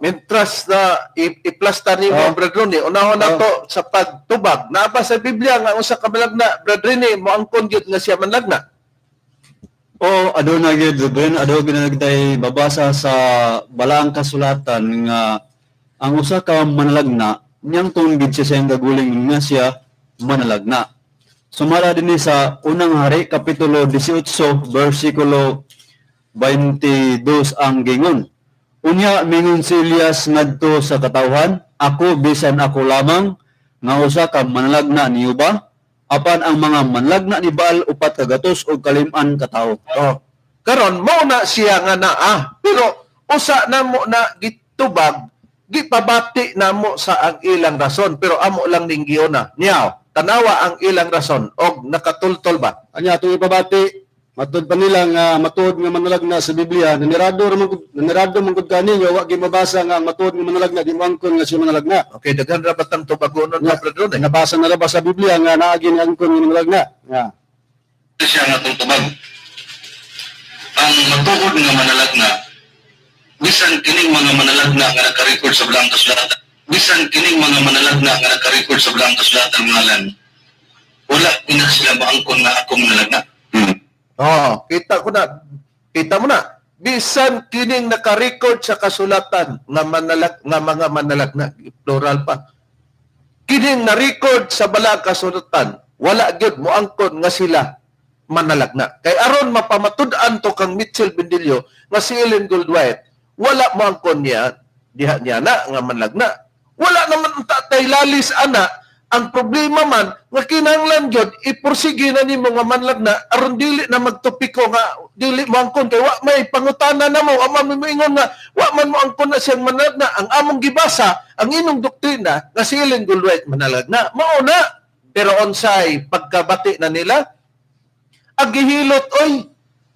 Mintras na iplasta nimo, Brad Ronnie, unahon na to sa pagtubag. Naa ba sa Biblia nga usa ka manalagna, Brad Ronnie, moangkon gyud nga siya manalagna? O aduna gyud, Ruben, aduna gyud nagtay babasa sa balaang kasulatan nga ang usa ka manalagna niyang gid siya sa iyang gaguling nga siya manalagna. Sumala dinhi sa Unang Hari kapitulo 18 bersikulo 22 ang gingon. Unya mingon si Elias ngadto sa katawhan, "Ako bisan ako lamang nga usa ka manalagna niyo ba? Apan ang mga manlagna ni Baal 405 ka tawo." Oh. Karon mao na siya nga naa. Pero usa namo na gitubag, gipabati namo sa ang ilang rason, pero amo lang ning giuna. Niyaw, tanawa ang ilang rason og nakatultol ba? Anya atong ipabati, matud pa nila nga matuod nga manalagna sa Biblia, nanirado man gud kani nga wa gyud mabasa nga ang matuod nga manalagna di moangkon nga siya manalagna. Okay, daghan ra batang tubagonon na, Brad Ronnie. Nabasa na ra ba sa Biblia nga naagi ni angkon nga manalagna? Nga. Siya nga atong tubag. Ang matuod nga manalagna, bisan kining mga manalagna nga naka-record sa balaang kasulatan, bisan kining mga manalagna nga naka-record sa balaang kasulatan ngalan, wala ina sila maangkon nga ako manalagna. Oh, kita ko na. Kita mo na. Bisan kining naka-record sa kasulatan nga manalag nga mga manalagna, plural pa. Kining na-record sa balaang kasulatan, Wala gyud moangkon nga sila manalagna. Kay aron mapamatud-an to kang Mitchell Bendillo nga si Ellen Goldwhite, wala moangkon niya diha niya na nga manlagna. Wala naman tatay lalis ana. Ang problema man nga kinahanglan gyud ipursige na nimo nga manlagna aron dili na magtopiko nga dili mo angkon kay wa may pangutana namo, wa man moingon nga wa man mo angkon na siyang manlagna. Ang among gibasa ang inong doktrina nga si Ellen Goldwhite manalagna mao na. Pero unsay pagkabati na nila agihilot oy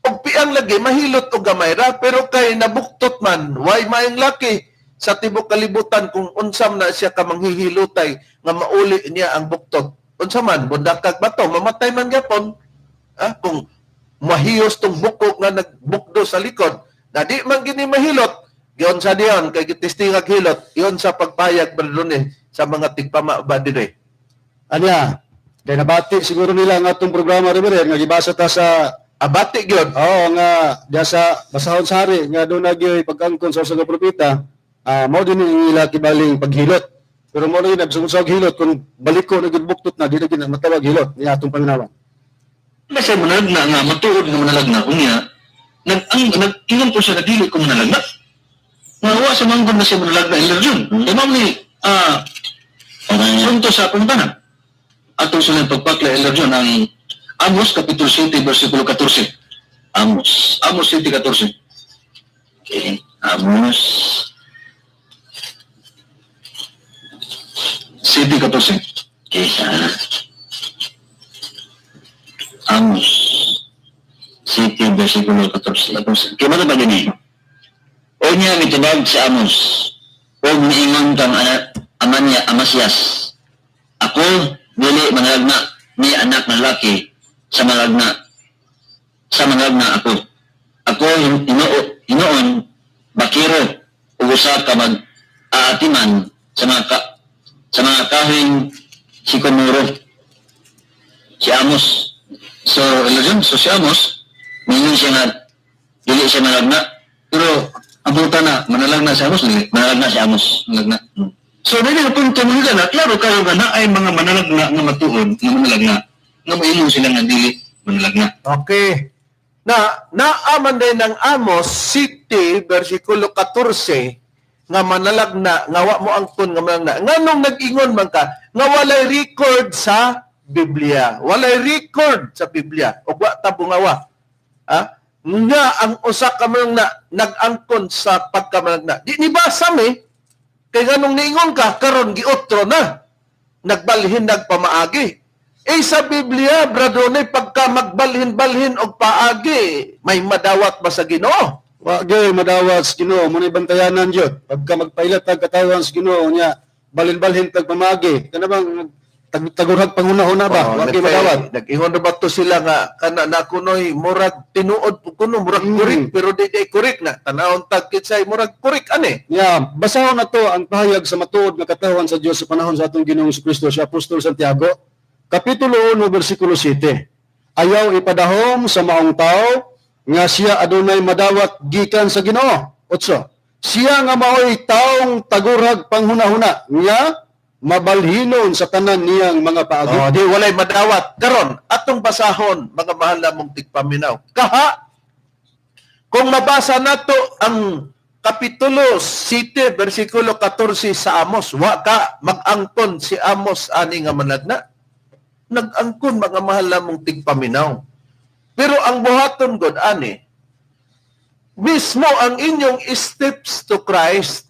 og piang lagi mahilot og gamay ra, pero kay nabuktot man way maayong laki sa tibok kalibutan kung unsam na siya ka manghihilutay nga mauli niya ang buktot. Unsa man bundakag bato mamatay man gyapon. Kung mahiyos tong bukok nga nagbukdo sa likod na di man gini mahilot, gion sa diyon kay gitesting ag hilot iyon sa pagpayag balone sa mga tigpama ba dire. Anya, kay nabati siguro nila ang atong programa Reverend nga gibasa ta sa abati gyud. Oo, nga diya sa basahon sa hari nga doon na gyud pagkangkon sa usa ka propeta. Mao din ang ila kibaling paghilot. Pero mao rin nagsunod sa hilot kung baliko na gyud buktot na di na gyud matawag hilot ni atong pananawan. Basta manalagna nga matuod nga manalagna unya nag-ingon po siya nga dili ko manalagna. Nga wa sa manggod na siya manalagna Elder Jun. Kay mao ni punto sa pangutana. Atong sulang pagpakla Elder Jun ang Amos kapitulo 7 bersikulo 14. Amos 7:14. Okay, Amos 7:14. Okay, Amos 7 versikulo 14. Kaya ba gini? O niya mitubag si Amos, o miingon kang ama niya Amasias, ako dili manalagna ni anak na lalaki sa manalagna ako. Ako hinuon bakiro ug usa ka mag-aatiman sa mga kahoy sikomoro. Si Amos. So, Elijah, so si Amos, mingon siya nga, dili siya manalagna. Pero, ang buta na, manalagna si Amos, dili. Manalagna si Amos. Manalagna. So, dili na punto mo na, klaro kayo nga na ay mga manalagna nga matuod, nga manalagna, nga maingon sila nga dili manalagna. Okay. Na, naaman din ng Amos 7, versikulo 14, nga manalagna, nga wa mo angkon nga manalagna. Nganong nag-ingon man ka, nga walay record sa Biblia. Walay record sa Biblia. O wa tabungawa. Nga ang usa ka manalagna nag-angkon sa pagkamanalagna. Di ni basa mi, kay nganong niingon ka, karon giotro na. Nagbalhin nagpamaagi. Eh sa Biblia, bradone, pagka magbalhin-balhin og paagi, may madawat ba sa Ginoo? Wa gyud madawat sa Ginoo, mo ni bantayanan jud. Pagka magpailat tag katawan sa Ginoo nya, balhin-balhin tag pamaagi. Kana bang tagurhag panghuna-huna ba? Wa gyud madawat. Nag-ingon na ba to sila nga kana na kunoy murag tinuod po kuno murag kurik, pero di di kurik na. Tanawon tag kitsay murag kurik ani. Yeah, basahon na to ang pahayag sa matuod nga katawan sa Dios sa panahon sa atong Ginoong Kristo si Apostol Santiago, kapitulo 1 bersikulo 7. Ayaw ipadahom sa maong tao nga siya adunay madawat gikan sa Ginoo. 8. Siya nga maoy taong tagurag panghunahuna nga mabalhinon sa tanan niyang mga paagi. Oh, di walay madawat. Karon atong basahon mga mahal namong tigpaminaw. Kaha kung mabasa nato ang kapitulo 7 bersikulo 14 sa Amos, wa ka mag-angkon si Amos ani nga managna. Nag-angkon mga mahal namong tigpaminaw. Pero ang buhaton god ani, mismo ang inyong steps to Christ,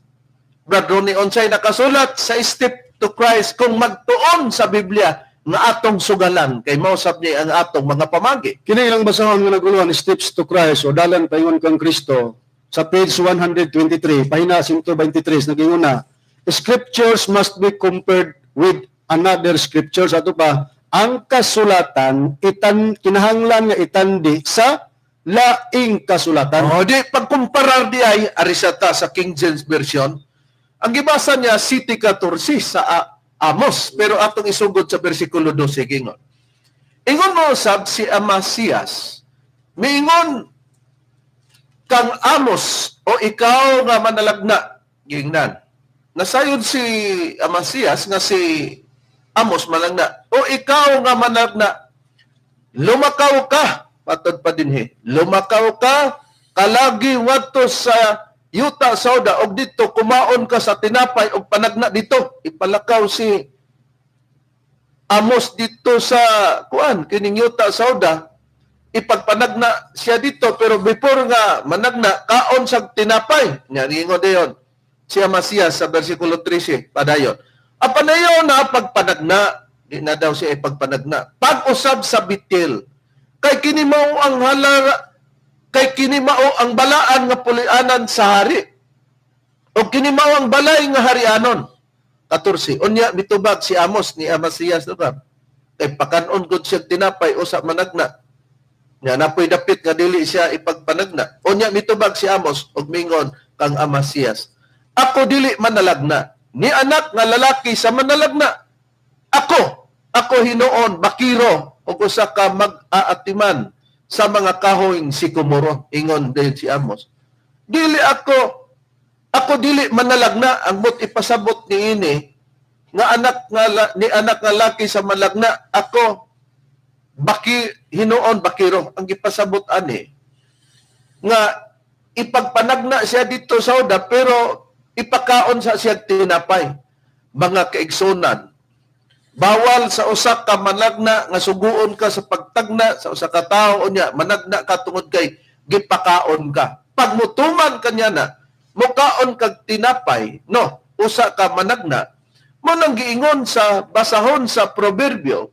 Brother Ronnie, unsay nakasulat sa step to Christ kung magtuon sa Biblia nga atong sugalan kay mausab niya ang atong mga pamagi. Kini ilang basahon nga naguluhan steps to Christ o dalan paingon kang Kristo sa page 123, pahina 123, nagingon na, scriptures must be compared with another scriptures. Ato pa, ang kasulatan kinahanglan nga itandi sa laing kasulatan. Oh, di pagkumparar di ay arisata sa King James Version. Ang gibasa niya 7:14 sa Amos, pero atong isugod sa bersikulo 12 gingon. Ingon mo sab si Amasias, miingon kang Amos o ikaw nga manalagna, gingnan. Nasayod si Amasias nga si Amos malagna. O ikaw nga managna, lumakaw ka, patod pa dinhi. Lumakaw ka kalagi ngadto sa yuta Sauda og didto kumaon ka sa tinapay og panagna dito. Ipalakaw si Amos dito sa kuan kining yuta Sauda, ipagpanagna siya dito, pero before nga managna, kaon sa tinapay. Nya niingon dayon si Amasias sa versikulo 13 padayon. Apan na pagpanagna, di na daw siya ipagpanagna. Pag-usab sa Betel, kay kini mao ang halara, kay kini mao ang balaan nga pulianan sa hari, o kini mao ang balay nga harianon. 14. Unya mitubag si Amos ni Amasias lugar. Kay pakanon gud siya tinapay usa managna. Nya napoy dapit nga dili siya ipagpanagna. Unya mitubag si Amos og mingon kang Amasias, ako dili manalagna, ni anak nga lalaki sa manalagna. Ako hinuon bakiro og usa ka mag-aatiman sa mga kahoy sikomoro. Ingon din si Amos. Dili ako dili manalagna, ang mot ipasabot niini nga anak nga ni anak nga laki sa malagna, ako baki hinuon bakiro. Ang gipasabot ani nga ipagpanagna siya dito sa Oda, pero ipakaon sa siya tinapay. Mga kaigsunan, bawal sa usa ka managna nga suguon ka sa pagtagna sa usa ka tawo, unya managna ka tungod kay gipakaon ka. Pag mutuman kanya na mukaon kag tinapay, no, usa ka managna, mo nang giingon sa basahon sa Proverbio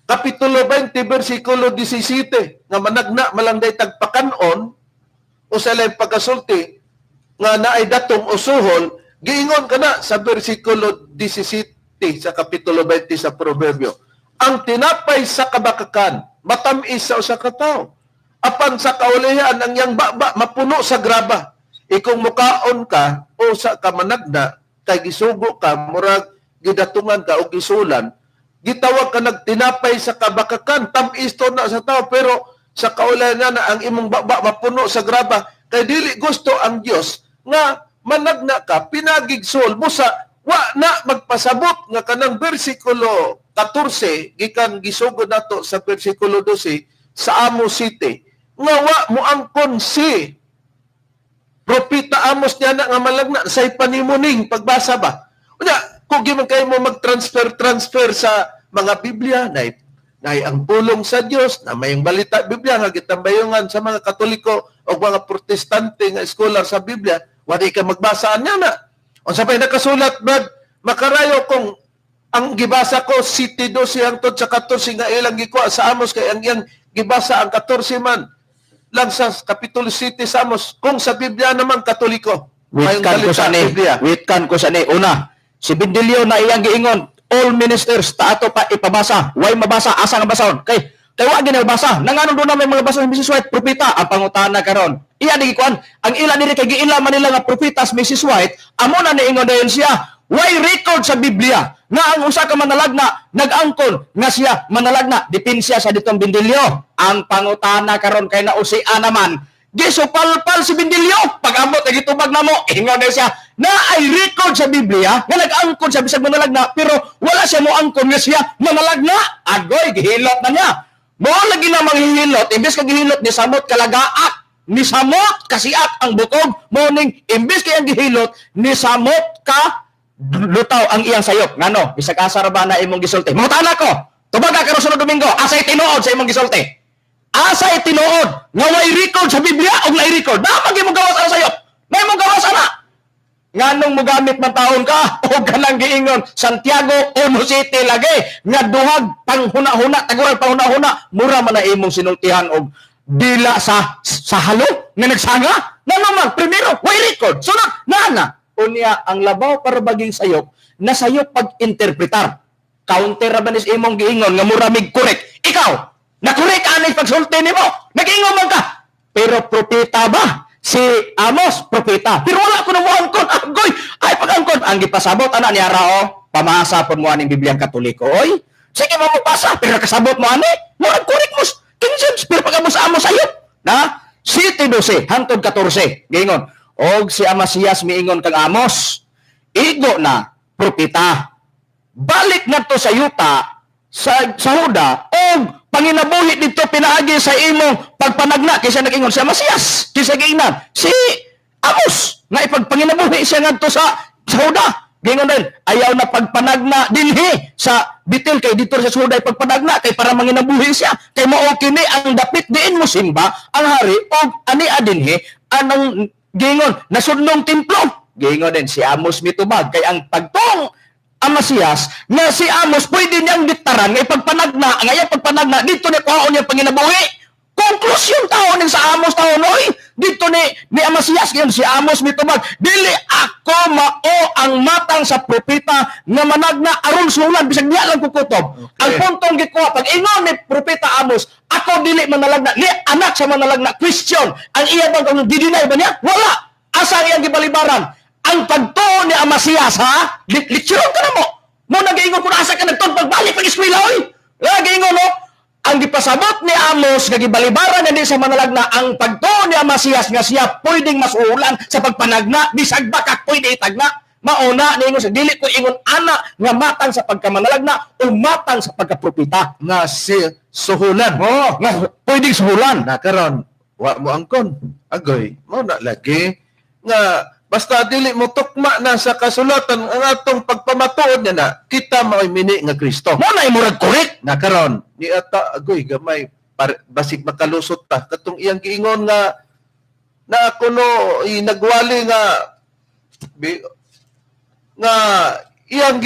kapitulo 20 bersikulo 17 nga managna malanday tagpakanon usa lay pagkasulti nga naay datong usuhol. Giingon kana sa bersikulo 17 sa kapitulo 20 sa Proverbio, ang tinapay sa kabakakan matamis sa usa ka tawo, apan sa kaulihan ang iyang baba mapuno sa graba. Ikong mukaon ka o sa ka managna, kay gisugo ka, murag gidatungan ka o gisulan, gitawag ka nagtinapay sa kabakakan, tamis to na sa tao, pero sa kaulayan na ang imong baba mapuno sa graba. Kay dili gusto ang Dios nga managna ka pinagigsol mo sa wa na magpasabot nga kanang bersikulo 14 gikan gisugod nato sa bersikulo 12 sa Amos City nga wa moangkon si Propeta Amos niya na nga malagna say panimuning pagbasa ba. Unya, kung giman kayo mo mag-transfer sa mga Biblia, na ang pulong sa Dios, na may balita Biblia nga gitambayongan sa mga Katoliko o mga Protestante nga scholar sa Biblia, wala ka magbasa niya na. Unsa pay nakasulat brad, makarayo kung ang gibasa ko City 12 hangtod sa 14 nga ilang gikuha sa Amos, kay ang iyang gibasa ang 14 man lang sa Kapitulo City sa Amos, kung sa Biblia naman Katoliko. Witkan ko sa ni. Witkan ko sa ni. Una, si Bindilio na iyang giingon, all ministers taato pa ipabasa. Way mabasa, asa nga basahon? Kay wa ginabasa. Nanganon doon na may mga basa si Mrs. White, propeta ang pangutana karon. Iya di gikuan, ang ila diri kay giila man nila nga propeta si Mrs. White, amo na niingon dayon siya. Way record sa Biblia nga ang usa ka manalagna nag-angkon nga siya manalagna. Dipensya sa ditong Bindilio. Ang pangutana karon kay nausia naman, gisupalpal si Bindilio. Pag-abot ay gitubag namo, ingon na siya na ay record sa Biblia nga nag-angkon siya bisag manalagna, pero wala siya moangkon nga siya manalagna. Agoy, gihilot na niya. Mo lagi na manghihilot, imbes ka gihilot ni samot kalagaak, ni samot kasiak ang bukog, morning imbes kay ang gihilot ni samot ka lutaw ang iyang sayop. Ngano, bisag asa ra ba na imong gisulti? Mangutana ko, tubaga karon sunod Domingo, asay tinuod sa imong gisulti? Asay tinuod nga way record sa Biblia og naay record? Na pag imong gawas ang sayop, na imong gawas ana. Nganong mogamit man taon ka og kanang giingon Santiago 1:7 lagi nga duhag panghuna-huna, tagural panghuna-huna, mura man na imong sinultihan og dila sa halo nga nagsanga. Ngano man, primero way record, sunod na. Unya ang labaw para baging sayop na sayop pag-interpretar. Counter ra ba nis imong giingon nga mura mig correct? Ikaw, na correct ani pagsulti nimo. Nag-ingon man ka. Pero propeta ba si Amos? Propeta. Pero wala ko na moangkon. Agoy, ay pag-angkon ang gipasabot ana ni Arao, pamasa pud mo aning Bibliang Katoliko. Oy, sige mo mobasa pero kasabot mo ani. Murag correct mo King James pero pag amo sa Amos sayop. Na 7:12 hangtod 14 giingon. Og si Amasias miingon kang Amos, igo na propeta, balik na to sa yuta sa Huda og panginabuhi dito pinaagi sa imong pagpanagna kaysa nag-ingon si Amasias, kaysa giingnan si Amos nga ipagpanginabuhi siya ngadto sa Huda. Gingon din, ayaw na pagpanagna dinhi sa Betel kay dito sa Huda ipagpanagna kay para manginabuhi siya kay mao kini ang dapit diin mo simba ang hari og ani dinhi anong gingon nasudnong templo. Gingon din si Amos mitubag kay ang pagtong Amasias nga si Amos pwede niyang diktaran nga ipagpanagna ang iyang pagpanagna dito ni kuhaon niyang panginabuhi. Konklusyon taon ning sa Amos taon oy dito ni Amasias ngayon si Amos mitubag dili ako mao ang matang sa propeta nga managna aron sulan bisag diha lang kukutob. Okay. Ang puntong gikuha pag ingon ni propeta Amos ako dili manalagna ni anak sa manalagna, question ang iya bang kung didinay ba niya? Wala. Asa ang iyang gibalibaran? Ang pagtuo ni Amasias, ha? Litsyon ka na mo. Mo nagaingon kung asa ka nagtuon pagbalik pag eskwela oy. Nagaingon no? Ang gipasabot ni Amos nga gibalibaran na di sa manalagna ang pagtuo ni Amasias nga siya pwedeng masuhulan sa pagpanagna bisag baka pwede itagna. Mauna niingon sa dili ko ingon ana nga matang sa pagkamanalagna o matang sa pagkapropeta nga si suhulan. Oh, nga pwedeng suhulan. Na karon wa mo angkon. Agoy, mo na lagi nga basta dili mo tukma na sa kasulatan ang atong pagpamatuod niya na kita mao'y mini nga Kristo. Mo na imurag correct. Na karon ni ata agoy gamay basig makalusot ta katong iyang giingon nga na kuno nagwali nga nga iyang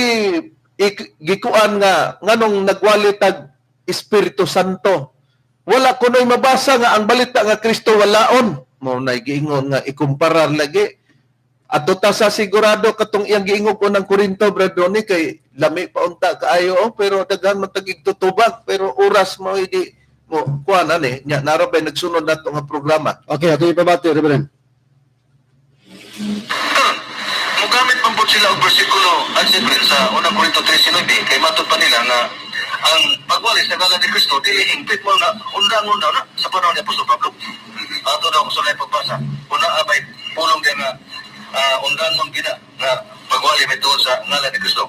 gikuan nga nganong nagwali tag Espiritu Santo. Wala kuno'y mabasa nga ang balita nga Kristo walaon. Mo na giingon nga ikumparar lagi. Ato ta sa sigurado katong iyang giingon ko ng Korinto, Brad Ronnie, kay lami pa unta kaayo, oh, pero daghan man tagig tutubag, pero oras mo hindi mo kuan ani nya narabay nagsunod nato nga programa. Okay, ato ipabati, Reverend. Mugamit man po sila og bersikulo at siyempre sa unang Korinto 13:9 kay matod pa nila nga ang pagwali sa ngalan ni Kristo dili hingpit mo nga undang-undang na sa panahon ni Apostol Pablo. Ato daw ko sulay pagbasa. Una abay pulong kay nga undangon gina nga pagwali may tuod sa ngalan ni Kristo.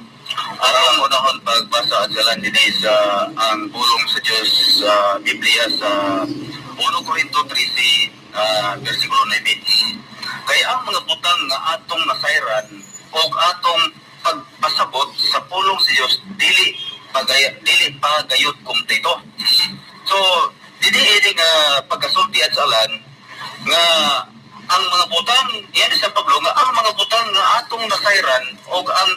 Ang unahon pagbasa at jalan dinhi sa ang pulong sa Dios sa Biblia sa 1 Korinto 13 bersikulo 9. Kay ang mga butang nga atong nasayran o atong pagpasabot sa pulong sa Dios dili pagayot kumpleto. So dili ini nga pagkasulti at salan nga ang mga butang yan sa Pablo nga ang mga butang nga atong nasayran o ang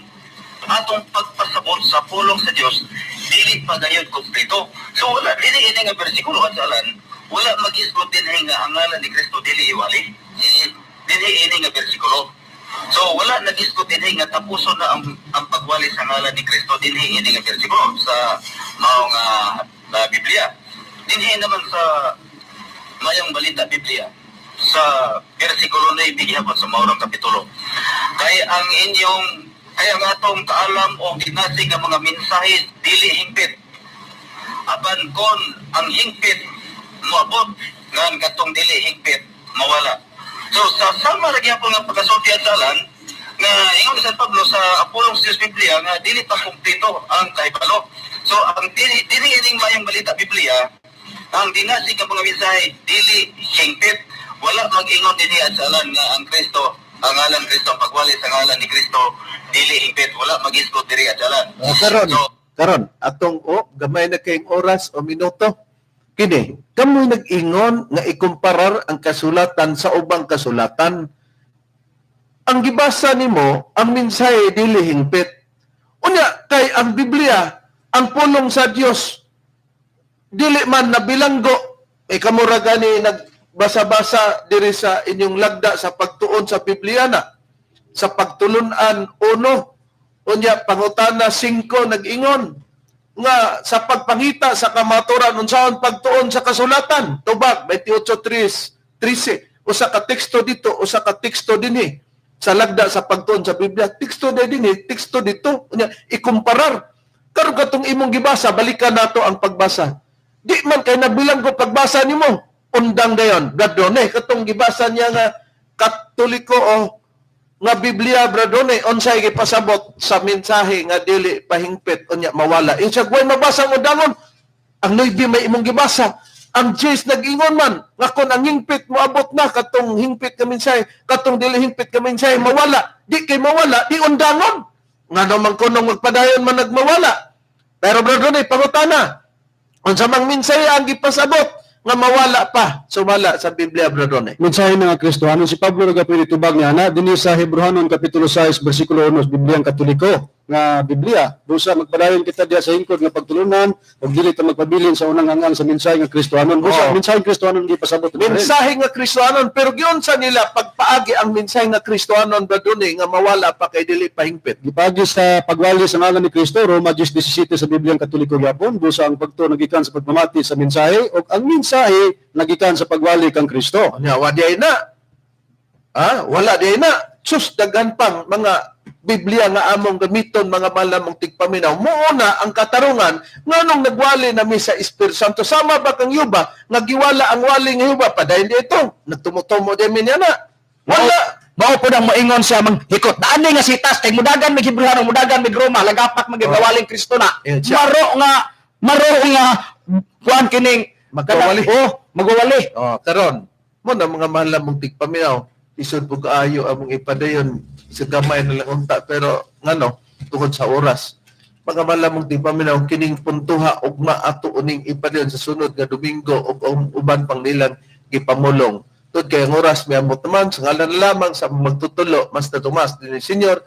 atong pagpasabot sa pulong sa Dios dili pagayot kumpleto. So wala dili ini nga bersikulo at salan wala mag-isgot dinhi nga ang ngalan ni Kristo dili iwali. Dili ini nga bersikulo. So wala nag-isgot dinhi nga tapuson na ang pagwali sa ngalan ni Kristo dinhi ini nga bersikulo sa maong Biblia. Dinhi naman sa mayong balita Biblia sa bersikulo 9 gihapon sa maurang kapitulo. Kay ang inyong kay ang atong kaalam o ginasig nga mga mensahe dili hingpit. Apan kon ang hingpit moabot ngan katong dili hingpit mawala. So sa sama ra gyapon nga pagkasulti at salan nga ingon ni San Pablo sa Apolong sa Diyos Biblia nga dili pa kumpleto ang kahibalo. So ang dili ining mayong balita Biblia ang dinasig nga mga mensahe dili hingpit. Wala mag-ingon dinhi at salan nga ang Kristo, ang ngalan Kristo, ang pagwali sa ngalan ni Kristo dili hingpit. Wala mag-isgot diri at salan. Karon, So, karon atong gamay na kayong oras o minuto. Kini, kamoy nag-ingon nga ikumparar ang kasulatan sa ubang kasulatan. Ang gibasa nimo, ang mensahe dili hingpit. Unya kay ang Biblia, ang pulong sa Dios dili man nabilanggo. E kamura gani nagbasa-basa diri sa inyong lagda sa pagtuon sa Biblia na. Sa pagtulunan 1, unya pangutana 5 nag-ingon nga sa pagpangita sa kamaturan unsaon pagtuon sa kasulatan tubag 28:13 usa ka teksto dito usa ka teksto dinhi sa lagda sa pagtuon sa Biblia, teksto dinhi teksto dito, unya ikumparar karon katong imong gibasa balikan nato ang pagbasa. Di man kay nabilanggo pagbasa nimo undang dayon gadone katong gibasa niya nga Katoliko o Nga Biblia, bradone, unsay gipasabot sa mensahe nga dili pahingpit unya mawala? Insya way mabasa mo dangon, ang 9 may imong gibasa. Ang 10 nag-ingon man nga kon ang hingpit moabot na katong hingpit nga mensahe, katong dili hingpit nga mensahe mawala. Di kay mawala, di undangon. Ngano man kunong magpadayon man nagmawala. Pero bradone, pangutana, unsa mang mensahe ang gipasabot nga mawala pa sumala sa Biblia, bradone? Mensahe nga Kristohanon. Si Pablo nagapili tubag niya na dinhi sa Hebreohanon kapitulo 6 bersikulo 1 sa Bibliang Katoliko nga Biblia. Busa magpadayon kita diha sa hingkod nga pagtulunan ug dili ta magpabilin sa unang angang sa mensahe nga Kristohanon. Busa mensahe nga Kristohanon gipasabot ni Reverend. Mensahe nga Kristohanon, pero giunsa nila pagpaagi ang mensahe nga Kristohanon, bradone, nga mawala pa kay dili pahingpit? Gipaagi sa pagwali sa ngalan ni Kristo, Roma 10:17 sa Bibliang Katoliko gyapon. Busa ang pagtuo nagikan sa pagpamati sa mensahe ug ang mensahe nagikan sa pagwali kang Kristo. Nya wa di na. Ha? Wala di na. Sus, daghan pang mga Biblia nga among gamiton, mga malamong tigpaminaw. Muuna ang katarungan nganong nagwali na mi sa Espiritu Santo. Sama ba kang yuba nga giwala ang wali nga yuba padayon di ito. Nagtumutomo di mi niya na. Wala. Mao po nang moingon siya manghikot. Daan nga sitas kay mudagan mig Hebreohanon, mudagan mig Roma, lagapak mig gawaling Kristo na. Maro nga kuan kining Magwawali. Oh, magwawali. Oh, karon mo na mga malamong tigpaminaw, isod po kaayo among ipadayon sa gamay na lang unta, pero ngano tungod sa oras. Mga malamong tigpaminaw, kining puntuha ugma ato uning ipadayon sa sunod nga Domingo ug uban pang nilang gipamulong. Tud kay ang oras miamot naman sa ngalan lamang sa magtutulo Master Tomas dinhi Senior,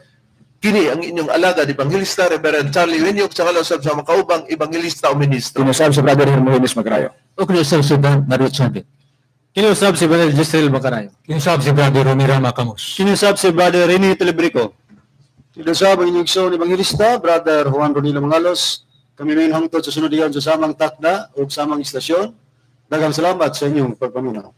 kini ang inyong alagad Evangelista Reverend Charlie Winyok sa ngalan sa makaubang evangelista o ministro. Kinusab si Brother Hermogenes Magrayo. O kinusab si Mario Chavez. Kinusab si Brother Giselle Macarayo. Kinusab si Brother Romira Macamos. Kinusab si Brother Rene Telebrico. Kinusab ang inyong igsoon Evangelista, Brother Juan Ronilo Mangalos. Kami mayon hangtod sa sunod diyon sa samang takda ug samang istasyon. Daghang salamat sa inyong pagpaminaw.